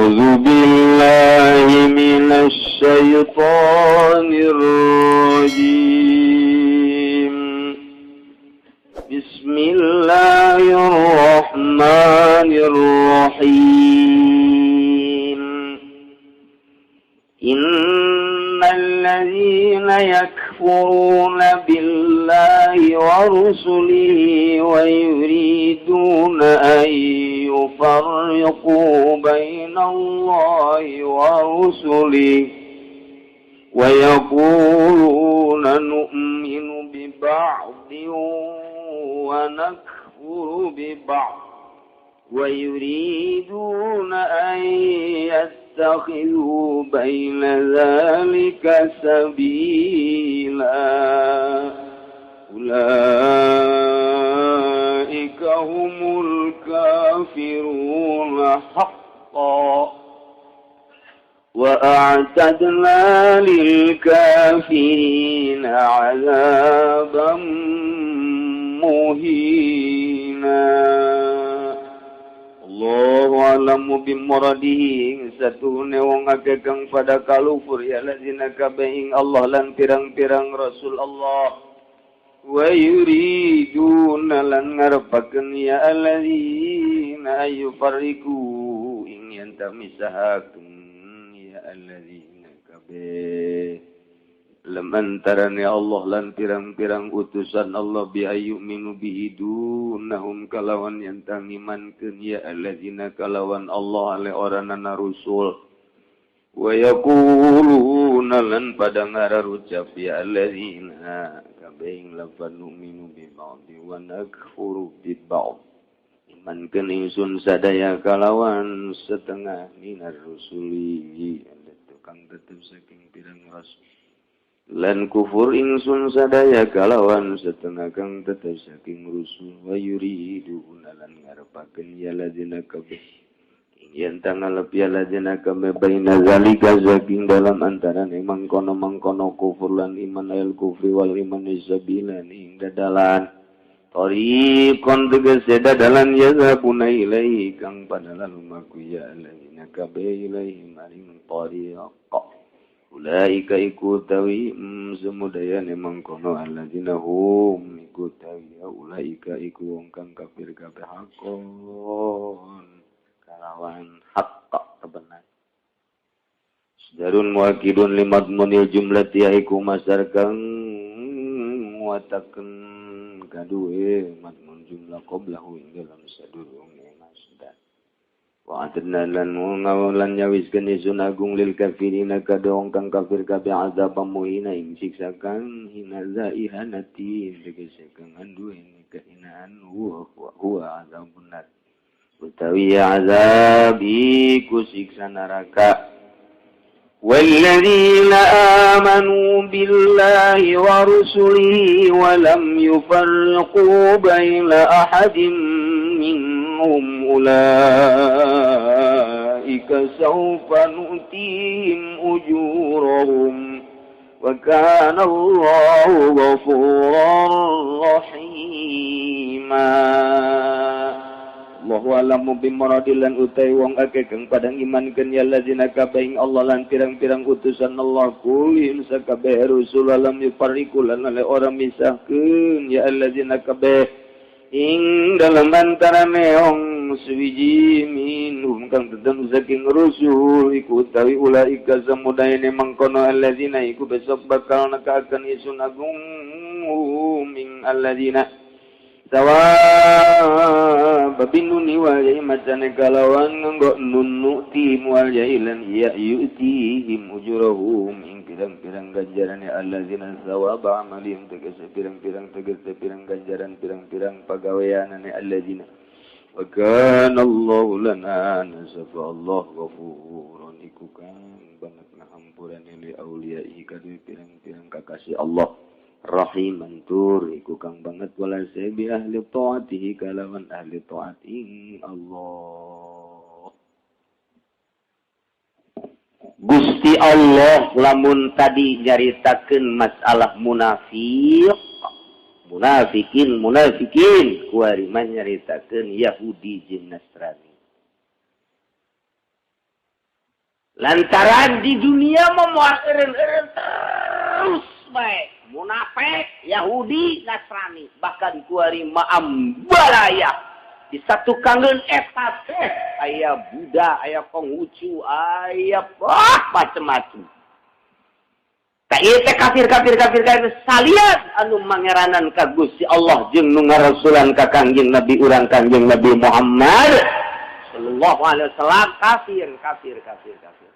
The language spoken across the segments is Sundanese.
أعوذ بالله من الشيطان الرجيم. بسم الله الرحمن الرحيم. إن الذين يكفرون بالله ورسله ويريدون أن يفرقوا بين الله ورسله ويقولون نؤمن ببعض ونكفر ببعض ويريدون أن يتخذوا بين ذلك سبيلا أولئك هم الكافرون حقا وأعتدنا للكافرين عذابا مهينا. الله أعلم بمراده satuhune wong akeh kang pada kalufur ya alladzina kabeh ing Allah lan pirang-pirang Rasul Allah, ويريدون lan ngarepakeun ya alladzina أن يفرقوا ing yen misahakeun ya alladzina kabeh lam antarane Allah lan pirang-pirang utusan Allah بأن يؤمنوا به دونهم kalawan yen ngimankeun ya alladzina kalawan Allah ale oranana rusul, ويقولون lan pada ngararucap ya alladzina kabeh ing lafaz نؤمن ببعض ونكفر ببعض imankeun ingsun sadaya kalawan setengah من الرسل kang tetep saking pirang rasul lan kufur ingsun sadaya kalawan setengah kang tetep saking rusul, ويريدون lan ngarepakeun ya alladzina kabeh yen tangalep ya alladzina kabeh بين ذلك saking dalam antarane mangkono-mangkono kufur lan iman أي الكفر والإيمان سبيلا ing dadalan طريقا tegese dadalan يذهبون إليه kang pada lumaku ya alladzina kabeh إليه maring طريق. أولئك iku tawi semudayane mangkono alladzina هم iku tawi أولئك iku wong kang kafir kabeh حقا kalawan hak kebenar. مصدر مؤكد لمضمون الجملة iku masdar kang nguatakeun kaduwe madmun jumlah قبله ing dalam sadurunge masdar. وأعتدنا lan lan nyawiskeun ingsun agung للكافرين kaduwe kang kafir kabeh عذابا مهينا ing siksa kang hina ذا إهانة tegese kang anduweni kehinaan هو هو عذاب النار utawi azab iku siksa neraka. والذين آمنوا بالله ورسله ولم يفرقوا بين أحد منهم أولئك سوف نؤتيهم أجورهم وكان الله غفورا رحيما. الله أعلم بمراده lan utai wong akeh kang padang imankeun ya alladzina kabeh ing Allah lan pirang-pirang utusan Allah كلهم sakabeh rusul لم يفرقوا lan ale ora misahkeun ya alladzina kabeh ing dalam antarane wong suwiji منهم kang tetep saking rusul iku utawi أولئك samudayane mangkono alladzina iku besok bakal nekakeun isun agung ing alladzina ثواب بالنون والياء macane kalawan nganggo nun نؤتيهم والياء lan ya يؤتيهم أجورهم ing pirang-pirang ganjaran alladzina ثواب عملهم tegese pirang-pirang tegese pirang ganjaran pirang-pirang pagaweanane alladzina. وكان الله lana nasaba Allah غفورا iku kang banget ngahampurane لأوليائه kaduwe pirang-pirang kakasih Allah, رحيما tur iku kang banget welase بأهل طاعته kalawan ahli taat ing Allah. Gusti Allah lamun tadi nyaritakeun masalah munafik, munafikin, munafikin, kuari mah nyaritakeun Yahudi jeung Nasrani. Lantaran di dunia mah eureun-eureun terus bae. Munafik, Yahudi, Nasrani, bahkan kuari maambalaya. Di satu kangen eta teh aya Buddha, aya Konghucu, aya wah macem-macem. Tak ieu teh kafir kafir kafir kafir salian anu mangeranan ka Gusti Allah jeung nu ngarasulan ka Kangjeng Nabi urang, Kangjeng Nabi Muhammad sallallahu alaihi wasallam, kafir kafir kafir kafir.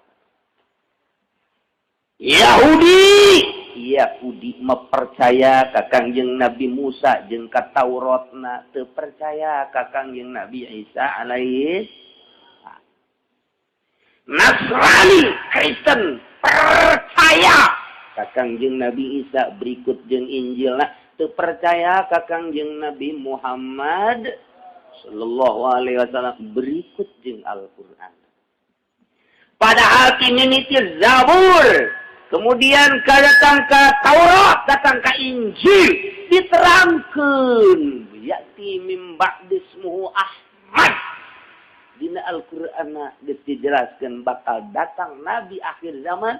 Yahudi, Yahudi mempercaya ka Kangjeng Nabi Musa jeung ka Tauratna, teu percaya ka Kangjeng Nabi Isa alaihi. Nasrani, Kristen percaya ka Kangjeng Nabi Isa berikut jeung Injilna, teu percaya ka Kangjeng Nabi Muhammad sallallahu alaihi wasallam berikut jeung Al-Qur'an. Padahal kini Zabur, kemudian ke datang ke Taurat, datang ke Injil, diterangkan ya'ti mim ba'dismuhu Ahmad. Dina Al-Qur'an geus dijelaskeun bakal datang nabi akhir zaman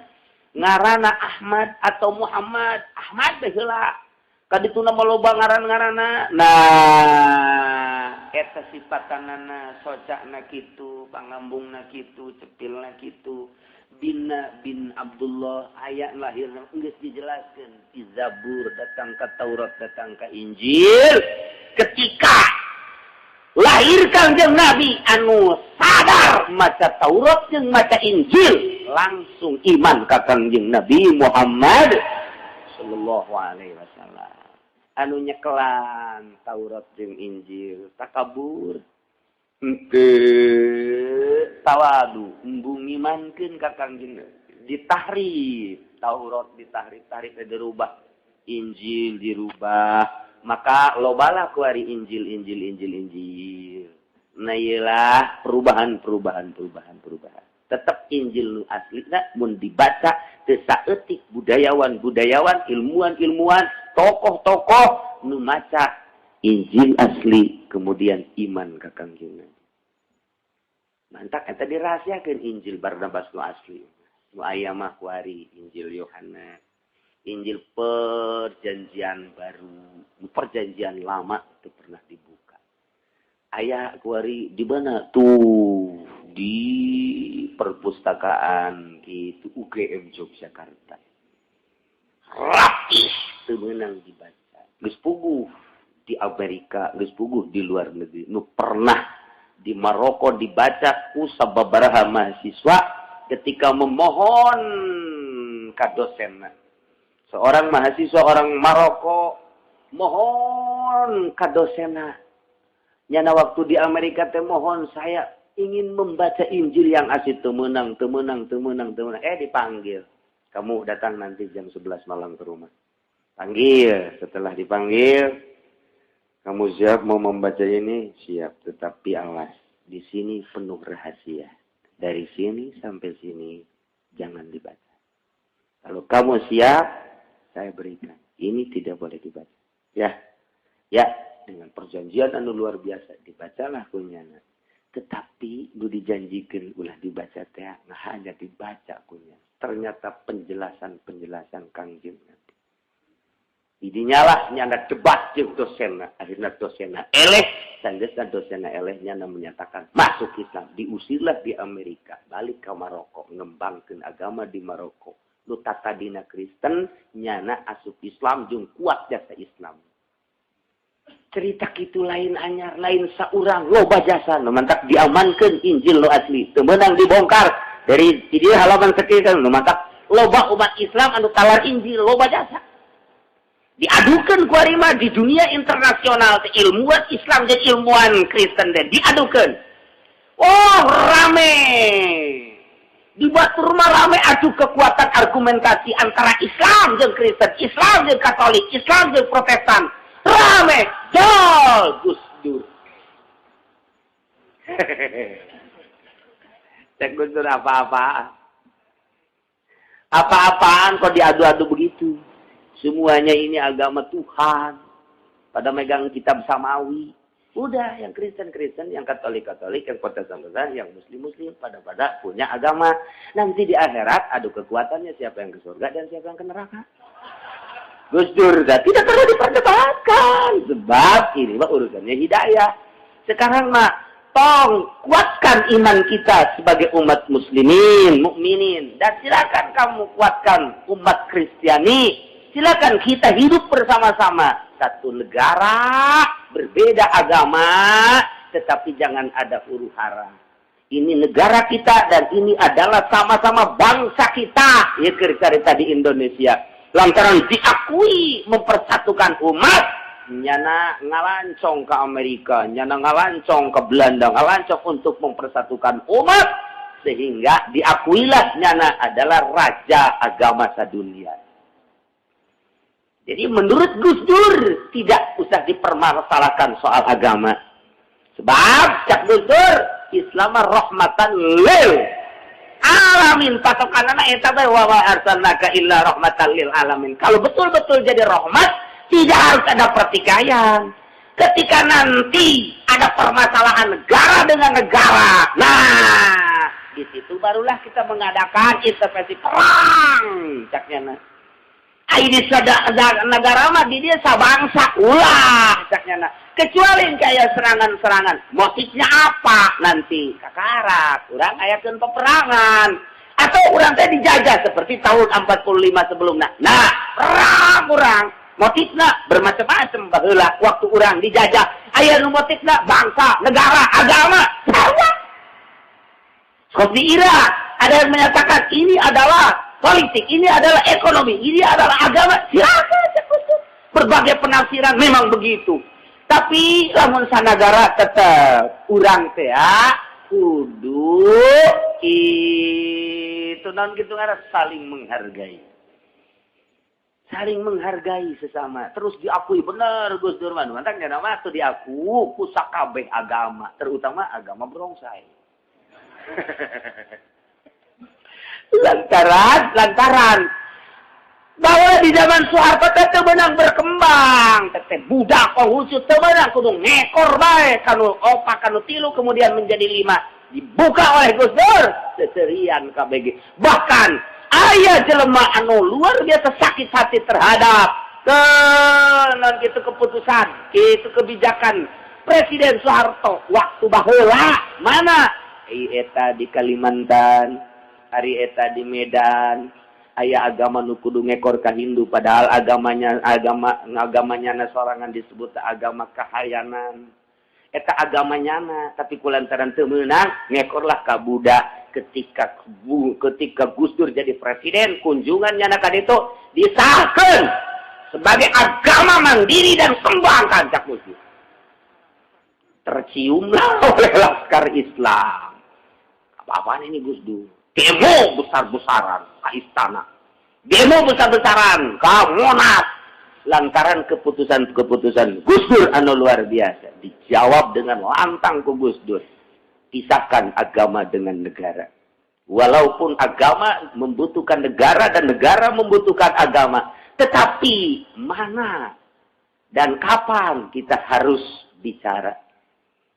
ngarana Ahmad atau Muhammad. Ahmad teh heula, kadituna mah loba ngaran-ngaranna. Nah, eta sipatanana, socakna kitu, pangambungna kitu, cepilna kitu, Bina bin Abdullah ayat lahir geus dijelaskeun di Zabur, datang ke Taurat, datang ke Injil. Ketika lahir Kangjeng Nabi, anu sadar maca Taurat jeung maca Injil langsung iman ka Kangjeng Nabi Muhammad sallallahu alaihi wasallam. Anu nyekelan Taurat jeung Injil takabur henteu, tawadu, embung ngimankeun ka Kangjeng. Ditahrif Taurat, ditahrif tahrif, dirubah Injil, dirubah, maka lobalah kuari Injil, Injil, Injil, Injil. Nah, iyalah perubahan, perubahan, perubahan, perubahan. Tetap Injil nu asli mun dibaca teu saeutik budayawan budayawan, ilmuwan ilmuwan, tokoh tokoh nu maca Injil asli kemudian iman ka Kangjeng Nabi. Mantak eta dirahasiakeun Injil Barnabas nu asli. Nu aya mah kuari Injil Yohanes, Injil Perjanjian Baru, Perjanjian Lama itu pernah dibuka. Aya kuari di mana tuh? Di perpustakaan gitu UGM Yogyakarta. Rapih teu meunang dibaca. Geus puguh di Amerika, geus puguh di luar negeri. Nu pernah di Maroko dibaca ku sababaraha mahasiswa ketika memohon ka dosen. Seorang mahasiswa orang Maroko mohon ka dosenna. Nyana waktu di Amerika teh mohon, saya ingin membaca Injil yang asli, teu meunang, teu meunang, teu meunang, teu meunang. Eh, dipanggil. Kamu datang nanti jam 11 malam ke rumah. Panggil. Setelah dipanggil, kamu siap mau membaca ini? Siap, tetapi awas. Di sini penuh rahasia. Dari sini sampai sini jangan dibaca. Kalau kamu siap, saya berikan. Ini tidak boleh dibaca. Ya, ya, dengan perjanjian anu luar biasa dibacalah kunyana. Tetapi nu dijanjikan ulah dibaca teh, nah, hanya dibaca kunya. Ternyata penjelasan-penjelasan Kangjeng Nabi. Idinyalah nyanda debat jeung dosenna, akhirnya dosenna eleh, sanggeusna dosenna eleh, nyana menyatakan masuk Islam, diusirlah di Amerika, balik ke Maroko, ngembangkeun agama di Maroko. Nu tatadina Kristen, nyana asup Islam jeung kuat jasa Islam. Cerita kitu lain anyar, lain saurang, loba jasa, nu mantak diamankeun Injil nu asli, teu meunang dibongkar dari di halaman sekian. Nu mantak loba umat Islam anu talar Injil loba jasa. Diadukan ku mah di dunia internasional, ilmuwan Islam dan ilmuwan Kristen dan diadukan. Oh, rame di batur mah, rame adu kekuatan argumentasi antara Islam dan Kristen, Islam dan Katolik, Islam dan Protestan, rame dol. Gus Dur. Cek Gus Dur, apa-apaan, apa-apaan kok diadu-adu begitu? Semuanya ini agama Tuhan. Pada megang kitab Samawi. Udah, yang Kristen-Kristen, yang Katolik-Katolik, yang Protestan-Protestan, yang Muslim-Muslim, pada-pada punya agama. Nanti di akhirat adu kekuatannya, siapa yang ke surga dan siapa yang ke neraka. Gus Dur tidak perlu diperdebatkan. Sebab ini mah urusannya hidayah. Sekarang mah tong kuatkan iman kita sebagai umat muslimin, mukminin, dan silakan kamu kuatkan umat Kristiani. Silakan kita hidup bersama-sama. Satu negara, berbeda agama, tetapi jangan ada huru hara. Ini negara kita dan ini adalah sama-sama bangsa kita. Ya, cerita di Indonesia. Lantaran diakui mempersatukan umat, nyana ngalancong ke Amerika, nyana ngalancong ke Belanda, ngalancong untuk mempersatukan umat, sehingga diakuilah nyana adalah raja agama sedunia. Jadi menurut Gus Dur tidak usah dipermasalahkan soal agama. Sebab cak Gus Dur, Islam rahmatan lil alamin, patokanana eta teh wa ma arsalnaka illa rahmatan lil alamin. Kalau betul-betul jadi rahmat, tidak harus ada pertikaian. Ketika nanti ada permasalahan negara dengan negara, nah, di situ barulah kita mengadakan intervensi perang, caknya nah. Ini negara mah di dia sabangsa ulah, caknya nah. Kecuali kayak serangan-serangan, motifnya apa nanti? Kakarak, urang ayakeun peperangan. Atau urang teh dijajah seperti tahun 45 sebelumnya. Nah, perang urang. Motifnya bermacam-macam baheula waktu urang dijajah. Aya nu motifna bangsa, negara, agama. Sama. Seperti Irak, ada yang menyatakan ini adalah politik, ini adalah ekonomi, ini adalah agama. Silakan, berbagai penafsiran memang begitu. Tapi lamun sanagara tetap urang teh kudu itu non gitu saling menghargai. Saling menghargai sesama. Terus diakui bener Gus Dur mah. Mantak nama tuh diaku ku sakabeh agama, terutama agama berongsai. Lantaran bahwa di zaman Soeharto teh teu meunang berkembang, teh budak Konghucu teu meunang, kudu ngekor bae kanu opat, kanu tilu, kemudian menjadi lima, dibuka oleh Gus Dur seserian KBG. Bahkan aya jelema anu luar biasa sakit hati terhadap ke non gitu keputusan itu kebijakan Presiden Soeharto waktu baheula. Mana eta di Kalimantan, hari eta di Medan aya agama nu kudu ngekor ka Hindu, padahal agamanya agama agamanya sorangan disebut agama kahayanan, eta agamanya na, tapi kulantaran teu meunang ngekorlah ka Buddha. Ketika ketika Gus Dur jadi presiden, kunjungannya ka ditu disahkan sebagai agama mandiri dan kembangkan, cak Gus Dur. Terciumlah oleh Laskar Islam, apa-apaan ini Gus Dur? Demo besar-besaran ke istana, demo besar-besaran ke Monas, lantaran keputusan-keputusan Gus Dur anu luar biasa. Dijawab dengan lantang ku Gus Dur, pisahkan agama dengan negara. Walaupun agama membutuhkan negara dan negara membutuhkan agama, tetapi mana dan kapan kita harus bicara?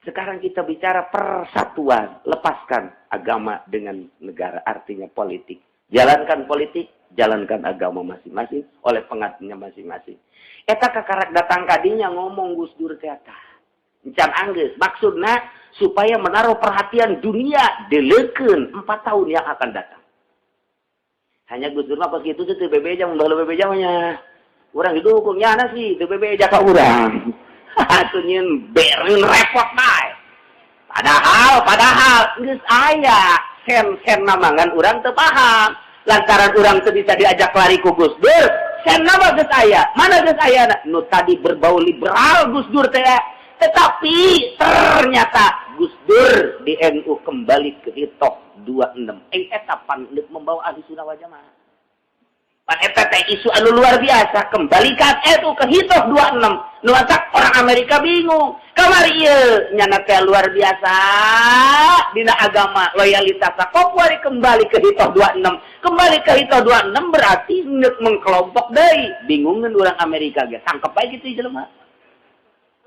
Sekarang kita bicara persatuan, lepaskan agama dengan negara, artinya politik. Jalankan politik, jalankan agama masing-masing oleh pengatnya masing-masing. Eta kakarak datang kadinya ngomong Gus Dur teh. Encan anggeus, maksudna supaya menaruh perhatian dunia deleukeun 4 tahun yang akan datang. Hanya Gus Dur mah pas kitu teh bebeja, mun baheula bebeja mah nya. Urang didukung nyana sih teu bebeja ka urang. Atuh nyieun bereun repot bae. Padahal padahal geus aya sen-sen namangan urang teu paham. Lantaran urang teu bisa diajak lari ku Gus Dur, sen nama geus aya. Mana geus aya? Nu tadi berbau liberal Gus Dur teh. Tetapi ternyata Gus Dur di NU kembali ke Hitoh 26. Eh, eta pan membawa Ahli Sunnah wal Jamaah. Pan eta teh isu anu luar biasa, kembalikan NU ke Hitoh 26. Nu orang Amerika bingung. Kamari ieu nyana teh luar biasa dina agama loyalitas, kok kuari kembali ke Hitoh 26. Kembali ke Hitoh 26 berarti nek mengkelompok deui. Bingungeun orang Amerika ge. Tangkep bae gitu jelema.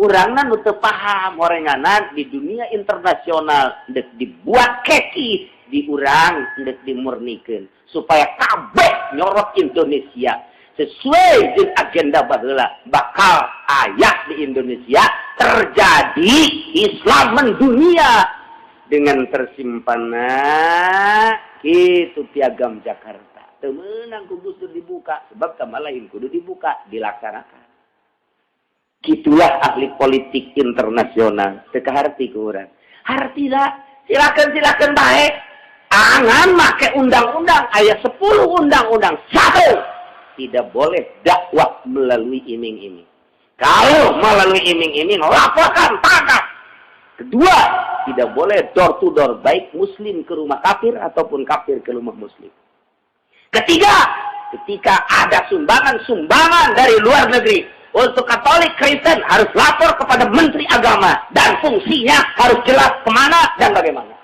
Urangna nu teu paham horenganan di dunia internasional dek dibuat keki, di urang dek dimurnikeun supaya kabeh nyorot Indonesia sesuai dengan agenda baheula. Bakal aya di Indonesia terjadi Islam mendunia dengan tersimpanna itu Piagam Jakarta. Teu meunang ku Gus Dur dibuka, sebab tambah lain kudu dibuka, dilaksanakan. Gitulah ahli politik internasional. Teu kaharti ku urang. Hartina silakan, silakan baik. Angan make undang-undang, ayat 10 undang-undang. Satu, tidak boleh dakwah melalui iming-iming. Kalau melalui iming-iming, laporkan, tangkap. Kedua, tidak boleh door to door, baik muslim ke rumah kafir ataupun kafir ke rumah muslim. Ketiga, ketika ada sumbangan-sumbangan dari luar negeri untuk Katolik Kristen harus lapor kepada Menteri Agama dan fungsinya harus jelas kemana dan bagaimana.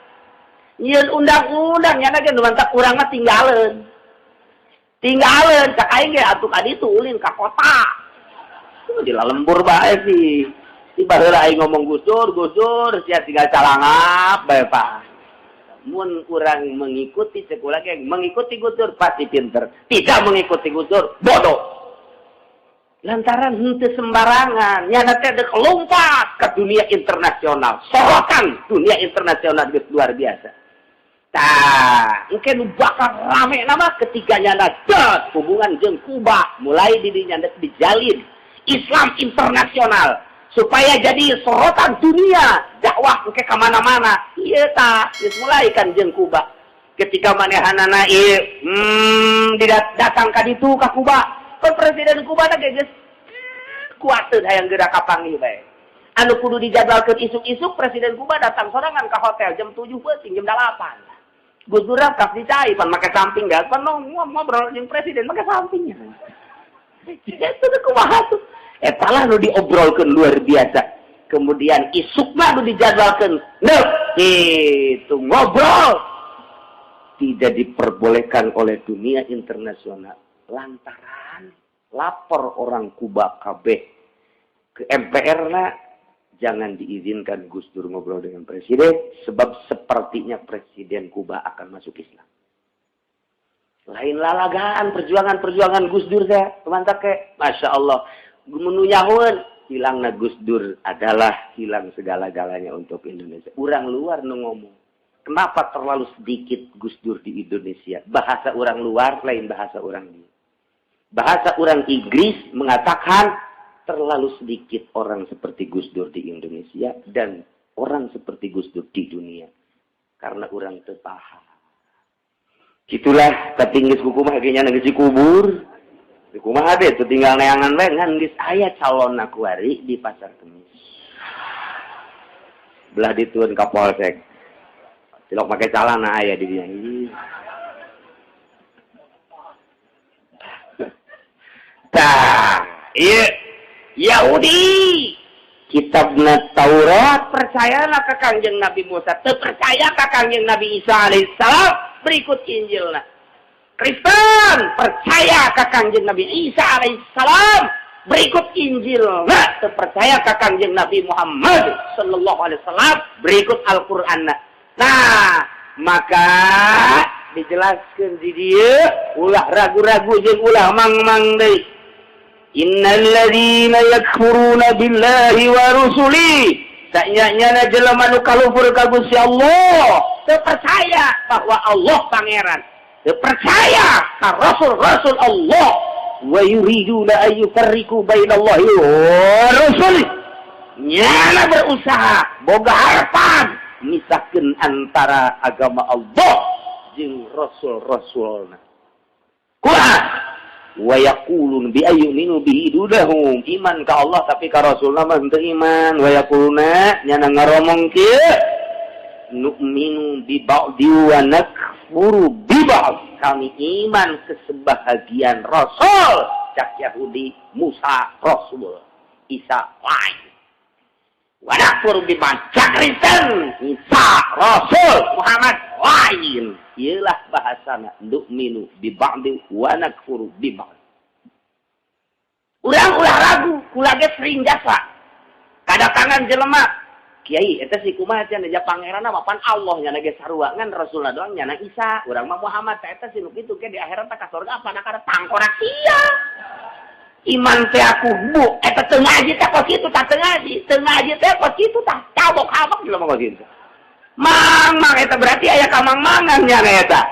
Nyeun undang-undang nya ge nu mantak urang mah tinggalin. Tinggalin cak aing ge atuh ka ditu ulin ka kota. Itu di lembur bae sih. Di baheula aing ngomong Gus Dur, Gus Dur, sia tinggal calangap bae, Pak. Mun urang mengikuti sekolah ge, mengikuti Gus Dur pasti pinter. Tidak mengikuti Gus Dur bodoh. Lantaran henteu sembarangan, nyana teh dek lompat ke dunia internasional. Sorotan dunia internasional geus luar biasa. Tah, engke nu bakal rame nama ketika nyana det hubungan jeung Kuba mulai di dinya dek dijalin Islam internasional supaya jadi sorotan dunia, dakwah engke ka mana-mana. Ieu tah geus mulai kan jeung Kuba. Ketika manehanana ieu datang ka ditu ka Kuba, kan presiden Kuba teh geus kuateun hayang geura kapanggih bae. Anu kudu dijadwalkeun isuk-isuk, presiden Kuba datang sorangan ke hotel jam 7 peuting, jam 8. Gus Dur kaf dicai pan make samping dah, pan ngobrol jeung presiden make sampingnya. Itu kumaha tuh? Eta lah nu diobrolkeun luar biasa. Kemudian isuk mah nu dijadwalkeun. Neuh, itu ngobrol tidak diperbolehkan oleh dunia internasional lantaran lapor orang Kuba KB ke MPR na, jangan diizinkan Gus Dur ngobrol dengan presiden sebab sepertinya presiden Kuba akan masuk Islam. Lain lalagaan perjuangan-perjuangan Gus Dur teh, mantap ke. Masya Allah. Menunyahun hilangna Gus Dur adalah hilang segala-galanya untuk Indonesia. Orang luar nu ngomong. Kenapa terlalu sedikit Gus Dur di Indonesia? Bahasa orang luar lain bahasa orang dia. Bahasa orang Inggris mengatakan terlalu sedikit orang seperti Gus Dur di Indonesia dan orang seperti Gus Dur di dunia. Karena orang teu paham. Gitulah, tapi geus kumaha ge nya geus dikubur. Di kumaha deh tuh tinggal neangan bae, ngan geus aya calon kuari di Pasar Kemis. Belah dituun ka polsek. Cilok pakai celana aya di dinya. Ih. Tah, iya Yahudi kitabna Taurat percayalah ke Kangjeng Nabi Musa, teu percaya ka Kangjeng Nabi Isa alaihissalam, berikut Injilna. Kristen percaya ke Kangjeng Nabi Isa alaihissalam, berikut Injilna, teu percaya ka Kangjeng Nabi Muhammad sallallahu alaihi wasallam, berikut Al-Qur'anna. Nah, maka dijelaskan di dieu ulah ragu-ragu jeung ulah mang-mang deui. Innalladzina yakfuruna billahi wa rusuli, sanyana jelema nu kalufur ka Gusti Allah, teu percaya bahwa Allah pangeran, teu percaya ka rasul-rasul Allah, wa yuriduna an yufarriqu bainallahi wa rusuli, nyana berusaha boga harapan misahkeun antara agama Allah jeung rasul-rasulna. Kumaha? Wa yaqulun bi ayyuminu bihi dunahum, iman ka Allah tapi ka rasulna mah henteu iman. Wa yaquluna, nyana ngaromong kieu, nu'minu bi ba'di wa nakfuru bi ba'd, kami iman ke sebahagian rasul. Cak Yahudi, Musa rasul, Isa lain. Wa nakfuru bi ba'd, cak Kristen, Isa rasul, Muhammad lain. Iyalah bahasana nu'minu bi ba'di wa nakfuru bi ba'd. Urang ulah ragu, kula ge sering jasa. Ka Sorangan jelema, "Kiai, eta si kumaha cenah ja pangeran mah pan Allah nya ge sarua, ngan Rasulullah doang nyana Isa, urang mah Muhammad." Eta si nu kitu ke di akhirat ka surga apa kana tangkorak sia. Iman teh aku bu eta teu ngaji teh kos kitu tah, teu ngaji, teu ngaji teh kos kitu tah, cabok-cabok jelema kos kitu. Mang mang eta berarti aya kamang-mangan nya, eta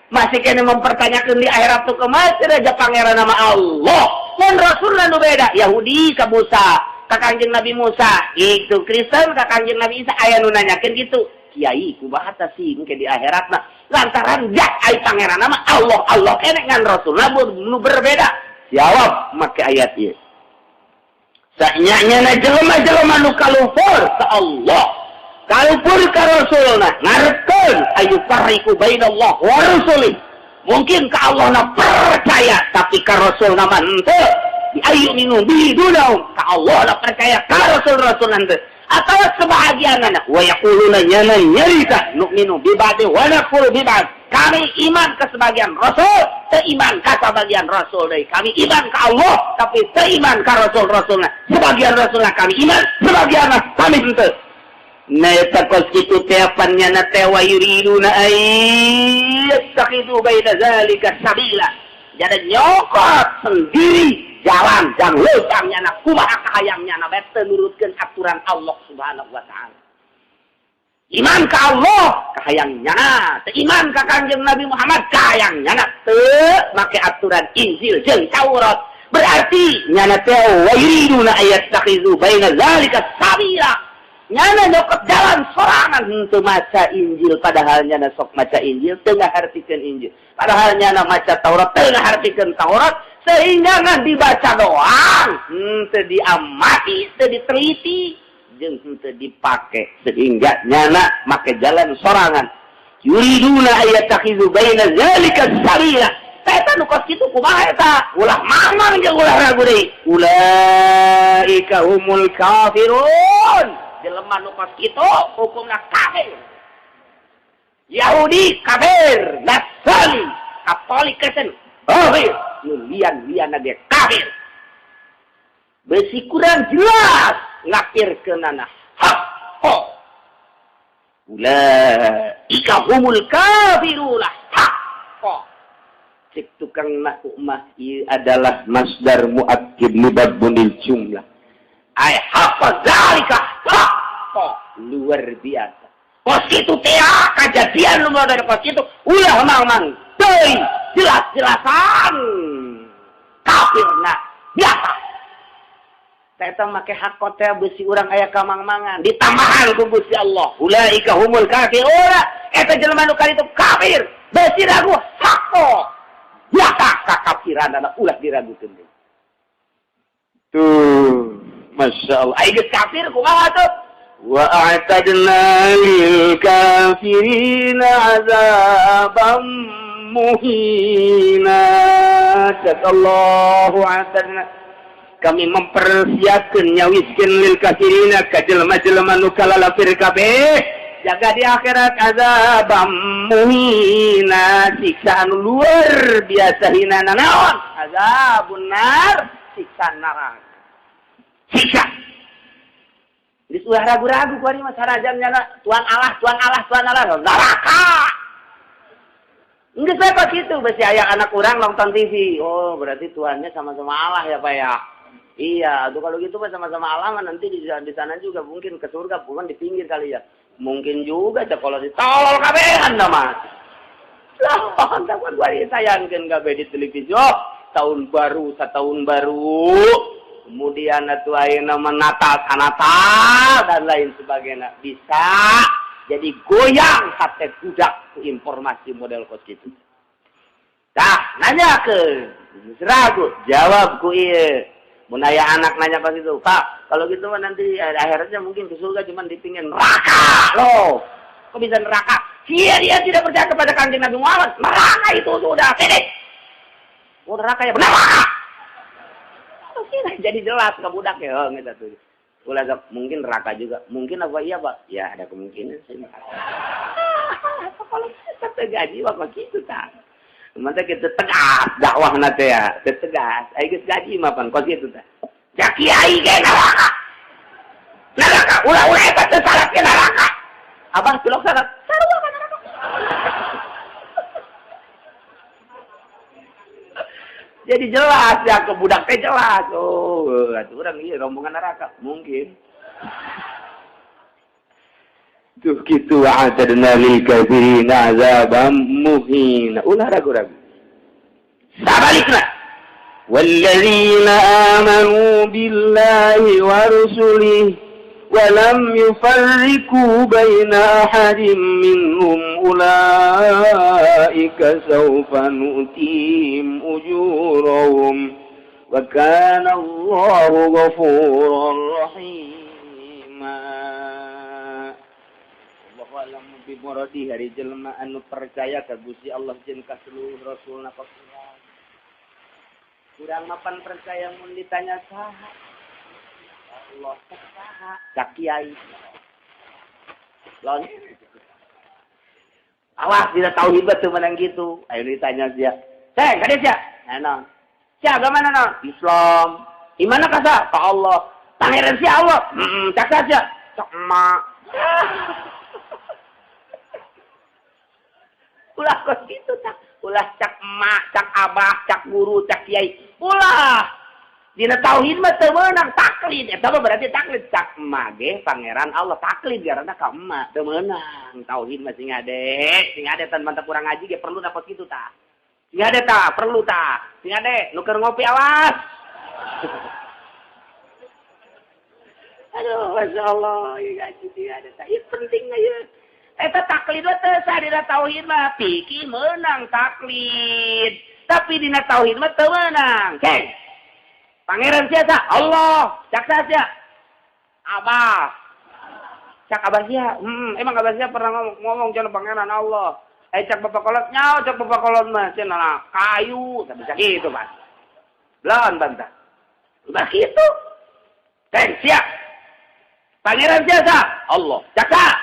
masih kena mempertanyakan di akhirat tuh kumaha aja pangeran nama Allah dan Rasulullah nu beda. Yahudi ka Musa, ka Kangjeng Nabi Musa itu, Kristen ka Kangjeng Nabi Isa, aya nu nanyakeun gitu, "Kiai, kumaha tah sih engke di akhirat?" Nah, lantaran jak ai pangeran nama Allah Allah kene ngan Rasulullah nu berbeda, jawab make ayat ieu, "Sanyanya na jelema-jelema nu kalupur ka Allah, kalupur ka Rasulna, ngarepkeun ayyufarriqu bainallah wa rusulih." Mungkin ka Allah na percaya, tapi ka Rasulna mah henteu. Ayyuminu bihi dunahum, ka Allah na percaya, ka Rasul-rasul henteu atau sebahagianana. Wa yaquluna, nyana nyarita, nu'minu bi ba'di wa nakfuru bi ba'd, kami iman ke sebagian rasul, teu iman ka sebagian rasul deui. Kami iman ka Allah, tapi teu iman ka rasul-rasulna. Sebagian rasulna kami iman, sebagian kami henteu. Nah, eta kos kitu teh pan nyana teh wa yuriduna ayyattakhidhu baina zalika sabila. Jadi nyokot sendiri jalan jang leumpang nyana kumaha kahayang nyana bae, teu nurutkeun aturan Allah Subhanahu wa taala. Iman ka Allah kahayang nyana, teu iman ka Kangjeng Nabi Muhammad kahayang nyana, teu make aturan Injil jeung Taurat. Berarti nyana teh wa yuriduna ayyattakhidhu baina zalika sabila. Nyana nyokot jalan sorangan, henteu maca Injil, padahal nyana sok maca Injil, teu ngahartikeun Injil. Padahal nyana maca Taurat, teu ngahartikeun Taurat, sehingga ngan dibaca doang, henteu diamati, teu diteliti, jeung henteu dipake, sehingga nyana make jalan sorangan. Yuriduna ayyattakhidhu baina zalika sabila. Eta nu kos kitu kumaha eta? Ulah mamang jeung ulah ragu deui. Ulaika humul kafirun. Jelema nu kos kitu hukumna kafir. Yahudi kafir, Nasrani, Katolik, Kristen kafir, nu lian-lian ge kafir. Besi kurang jelas ngafirkeunana hak. Oh. Ulaika humul kafiruna hak. Oh. Cek tukang nahu mah ieu adalah masdar muakkid libabunil jumlah. Ay haqqa zalika haqqa, luar biasa. Kos kitu teh kajadian nu dari kos kitu ulah mang-mang teuing, jelas-jelasan kafirna biasa. Eta make hakot teh besi urang aya kamang-mangan ditambahan ku Gusti Allah, ulaika humul kafirun. Eta jelema nu itu kafir, besi ragu, hakko biasa kakafiran ulah diragukeun tuh. Masya Allah. Ai geus kafir kumaha tuh? Wa a'tadna lil kafirina azaban muhina. Cek Allahu, a'tadna, kami mempersiapkan, nyawiskeun, lil kafirina ka jelema-jelema nu kalalafir kabeh jaga di akhirat, azabam muhina, siksaan luar biasa hina. Naon? Azabun nar, siksa neraka, siksa. Geus ulah ragu-ragu kuari mah, sarajan nyana Tuhan Allah, Tuhan Allah, Tuhan Allah, neraka. Geus bae kok kitu, besi aya anak urang nonton TV. "Oh, berarti Tuhannya sama-sama Allah ya, Pak, ya?" "Iya, tuh kalau gitu mah sama-sama Allah mah nanti di sana juga mungkin ke surga bukan di pinggir kali ya." "Mungkin juga cek kalau ditolol kabehan mah." Lah, kan gua disayangkeun kabeh di televisi. Oh, tahun baru, setahun baru. Kemudian atuh ayeuna mah Natal, Natal dan lain sebagainya. Bisa jadi goyang hati budak ku informasi model kos gitu. Dah, nanya ke ragu, jawab ku ieu. Mun aya anak nanya pas itu, "Pak, kalau gitu mah nanti akhirnya mungkin ke surga cuma di pinggir." Neraka loh. Kok bisa neraka? Dia dia tidak percaya kepada Kanjeng Nabi Muhammad. Neraka itu sudah finish. Oh, neraka ya, neraka. Oh, jadi jelas ke budak ya, oh, gitu tuh. Ulah mungkin neraka juga. Mungkin apa iya, Pak? Ya ada kemungkinan sih. Kalau kita gaji mah gitu tak. Mantap kita tegas dakwah nate ya, tegas. Ayo geus gaji mah pan kos kitu tah. Ja kiai ge neraka. Neraka. Ulah-ulah eta teu salat ke neraka. Abah cilok salat, sarua ka neraka. Jadi jelas ya ke budak teh jelas. Oh, atuh urang ieu rombongan neraka mungkin. Tuh kitu a'tadna lil kafirina azaban muhina. Ulah ragu-ragu. Sabalikna. Walladzina amanu billahi wa rusulihi wa lam yufarriqu baina ahadin minhum ulaika sawfa nu'tihim ujurahum wa kana Allahu ghafuran rahima. Bimuradi hari jelema anu percaya ka Gusti Allah jeung ka seluruh rasulna kurang. Kurang mapan percaya mun ditanya saha? Allah saha? Cak kiai. Lon. Awas tidak tahu hebat tuh menang gitu. Ayo ditanya sia. Ceng, kade sia? Naon? Sia agama naon? Islam. Di mana ka sa? Ka Allah. Pangeran sia Allah. Heeh, cak sia. Cak emak. Ulah kos gitu cak, ulah cak emak, cak abah, cak guru, cak kiai. Ulah. Dina tauhid mah teu meunang taklid. Eta mah berarti taklid cak emak ge pangeran Allah taklid karena ka emak teu meunang. Tauhid mah sing ade, sing ade tan mantap kurang ngaji ge perlu dapat kitu tah. Sing ade tah, perlu tah. Sing ade nu keur ngopi awas. Aduh, masyaallah, ieu ngaji sing ade tah. Ieu penting ieu. Eta taklid teh sah dina tauhid mah fikih meunang taklid tapi dina tauhid mah teu meunang. Ceng. Pangeran sia sa? Allah. Cak sia? Abah. Cak abah sia? Emang abah sia pernah ngomong cenah pangeran Allah. Cak bapak kolot nyao cak bapak kolot mah cenah kayu tapi bisa kitu Pak. Lawan bantah. Udah kitu. Ceng sia. Pangeran sia sa? Allah. Cak sa?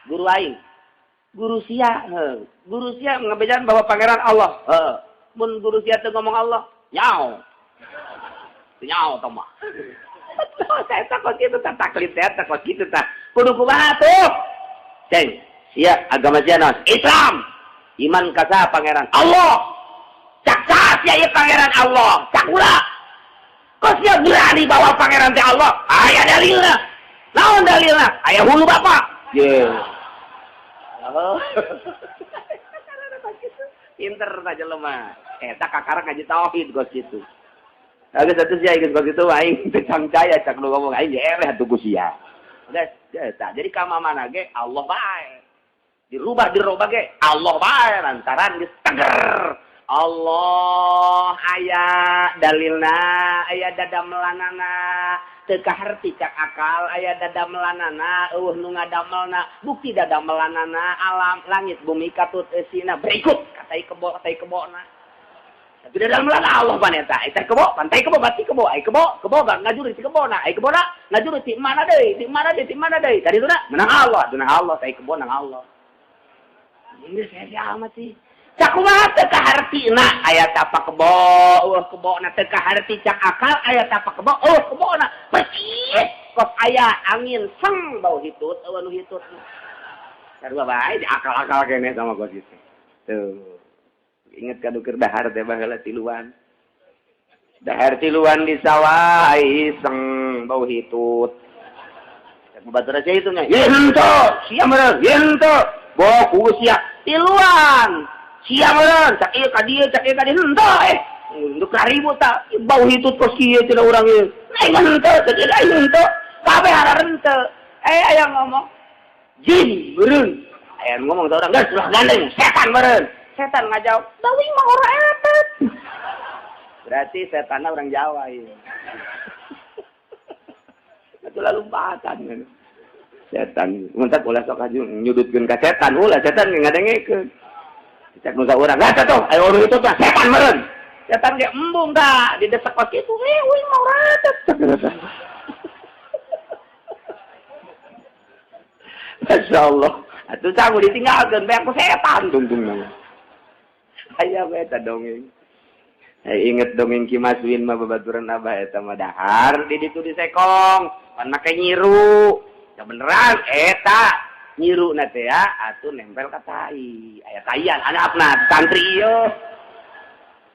Guru aing. Guru sia, heuh. Guru sia ngebejan bahwa pangeran Allah. Heuh. Mun guru sia teu ngomong Allah, nyao. Teu nyao tah mah. Saya takut kitu tah taklid teh takut kitu tah. Kudu kumaha tuh? Ceng, sia agama sia naon? Islam. Iman ka saha pangeran? Allah. Cak saha sia ieu pangeran Allah? Cak ulah. Kok sia berani bawa pangeran teh Allah? Aya dalilna. Naon dalilna? Aya hulu bapak. Yeah. Oh. Pinter aja lemah. Eta kakara ngaji tauhid kos kitu. Geus atuh sia geus kos kitu aing teu cangcaya cak nu ngomong aing eleh atuh ku sia. Geus eta. Jadi ka mana ge Allah bae. Dirubah dirubah ge Allah bae lantaran geus teger. Allah aya dalilna, aya dadamelanana. Teu kaharti cak akal aya dadamelanana, eueuh nu ngadamelna, bukti dadamelanana alam langit bumi katut eusina berikut katai kebo katai kebona. Tapi dadamelan Allah pan eta, eta kebo, pantai kebo bati kebo, ai kebo, kebo ngajuri ti kebona, ai kebona ngajuri ti mana deui, ti mana deui, ti mana deui. Tadi tuna menang Allah, menang Allah, tai kebo nang Allah. Ini saya amat sih. Cak kumaha teu kahartina aya tapak kebo, eueuh kebona teu kaharti cak akal aya tapak kebo, eueuh kebona persis kos aya angin seng bau hitut eueuh nu hitut. Sarua bae di akal-akal keneh sama kos kitu. Tuh. Inget ka nu keur dahar teh baheula tiluan. Dahar tiluan di sawah iseng bau hitut. Cak batur aja itu nya. Ye henteu, sia meureun, ye henteu. Boku sia tiluan. Sia meureun, cak ieu ka dieu, cak ieu ka dieu, henteu eh. Untuk ribut tak bau hitut kos kieu cenah urang ieu. Aing mah henteu, cek ieu aing henteu. Kabeh hararenteu. Aya ngomong jin meureun. Aya ngomong ka urang geus ulah gandeng, setan meureun. Setan ngajawab, "Bawi mah ora eta." Berarti setanna urang Jawa ieu. Atuh lalumpatan kan. Setan, mun ulah sok aju nyudutkeun ka setan, ulah setan ngadengekeun. Cek nu urang, "Lah tuh, ayo urang itu tah setan meureun." Setan ge embung ka didesek kos kitu, euy mah ora eta. Masya Allah. Atuh sanggup ditinggalkeun bae ku setan tungtungna. Aya bae eta dongeng. Inget dongeng Ki Maswin mah babaturan abah eta mah dahar di ditu di sekong, pan make nyiru. Kebeneran eta nyiru na teh ya atuh nempel ka tai. Aya taian anapna santri ieu.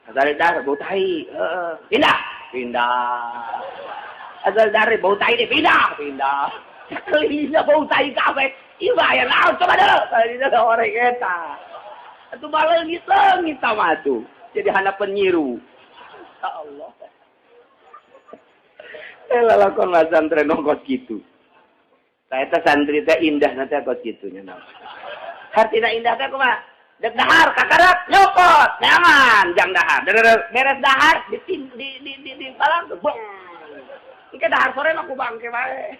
Asal dahar bau tai. Heeh, pindah, pindah. Asal dari bau tai deh, pindah, pindah. Sakelina bau tai kabeh. Ieu aya naon coba dulu. Tadi orang eta. Atuh baleungit leungit mah atuh. Jadi hanapan nyiru. Ya Allah. Eh lalakon santren nongkos gitu. Eta santri teh indah nanti kos kitu nya. Hartina indah teh kumaha? Dek dahar kakarak nyokot, nyaman jang dahar. Beres dahar di di di di, di palang bong. Engke dahar sore mah ku bangke bae.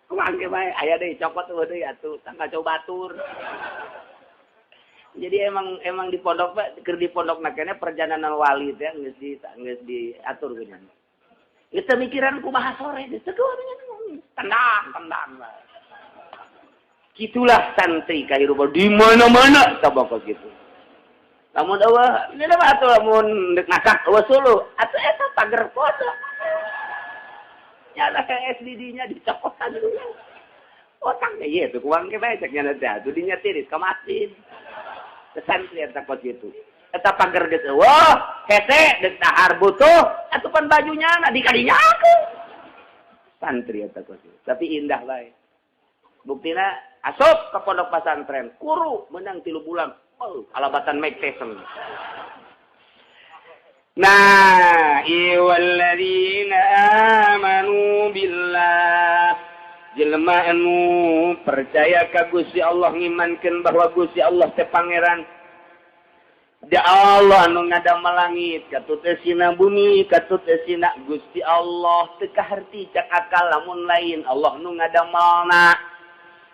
Ku bangke bae aya deui cokot eueuh deui atuh tanggal coba batur. Jadi emang emang di pondok Pak, keur di pondok na perjalanan wali teh geus diatur geunya. Geus teu mikiran kumaha sore geus teu tendang tendang lah. Gitulah santri kahirupan di mana-mana sabaka gitu. Lamun eueuh ini mah atuh lamun deuk ngakak eueuh suluh atuh eta pager pondok. Nyala SD nya dicokotan dulu. Otaknya ieu tuh kuang ke bae cek nya teh atuh dinya tiris ka masjid. Santri eta kos kitu. Eta pager geus eueuh, hese deuk dahar butuh atuh pan bajunya na dikadinyakeun. Santri eta kos kitu. Tapi indah bae. Buktina asup ke pondok pesantren, kuru menang 3 bulan. Oh, alabatan Mike Tyson. Nah, walladzina amanu billah, jelema anu percaya ka Gusti Allah, ngimankeun bahwa Gusti Allah teh pangeran. Da Allah anu ngadamel langit katut eusina, bumi katut eusina. Gusti Allah teu kaharti cak akal lamun lain Allah nu ngadamelna.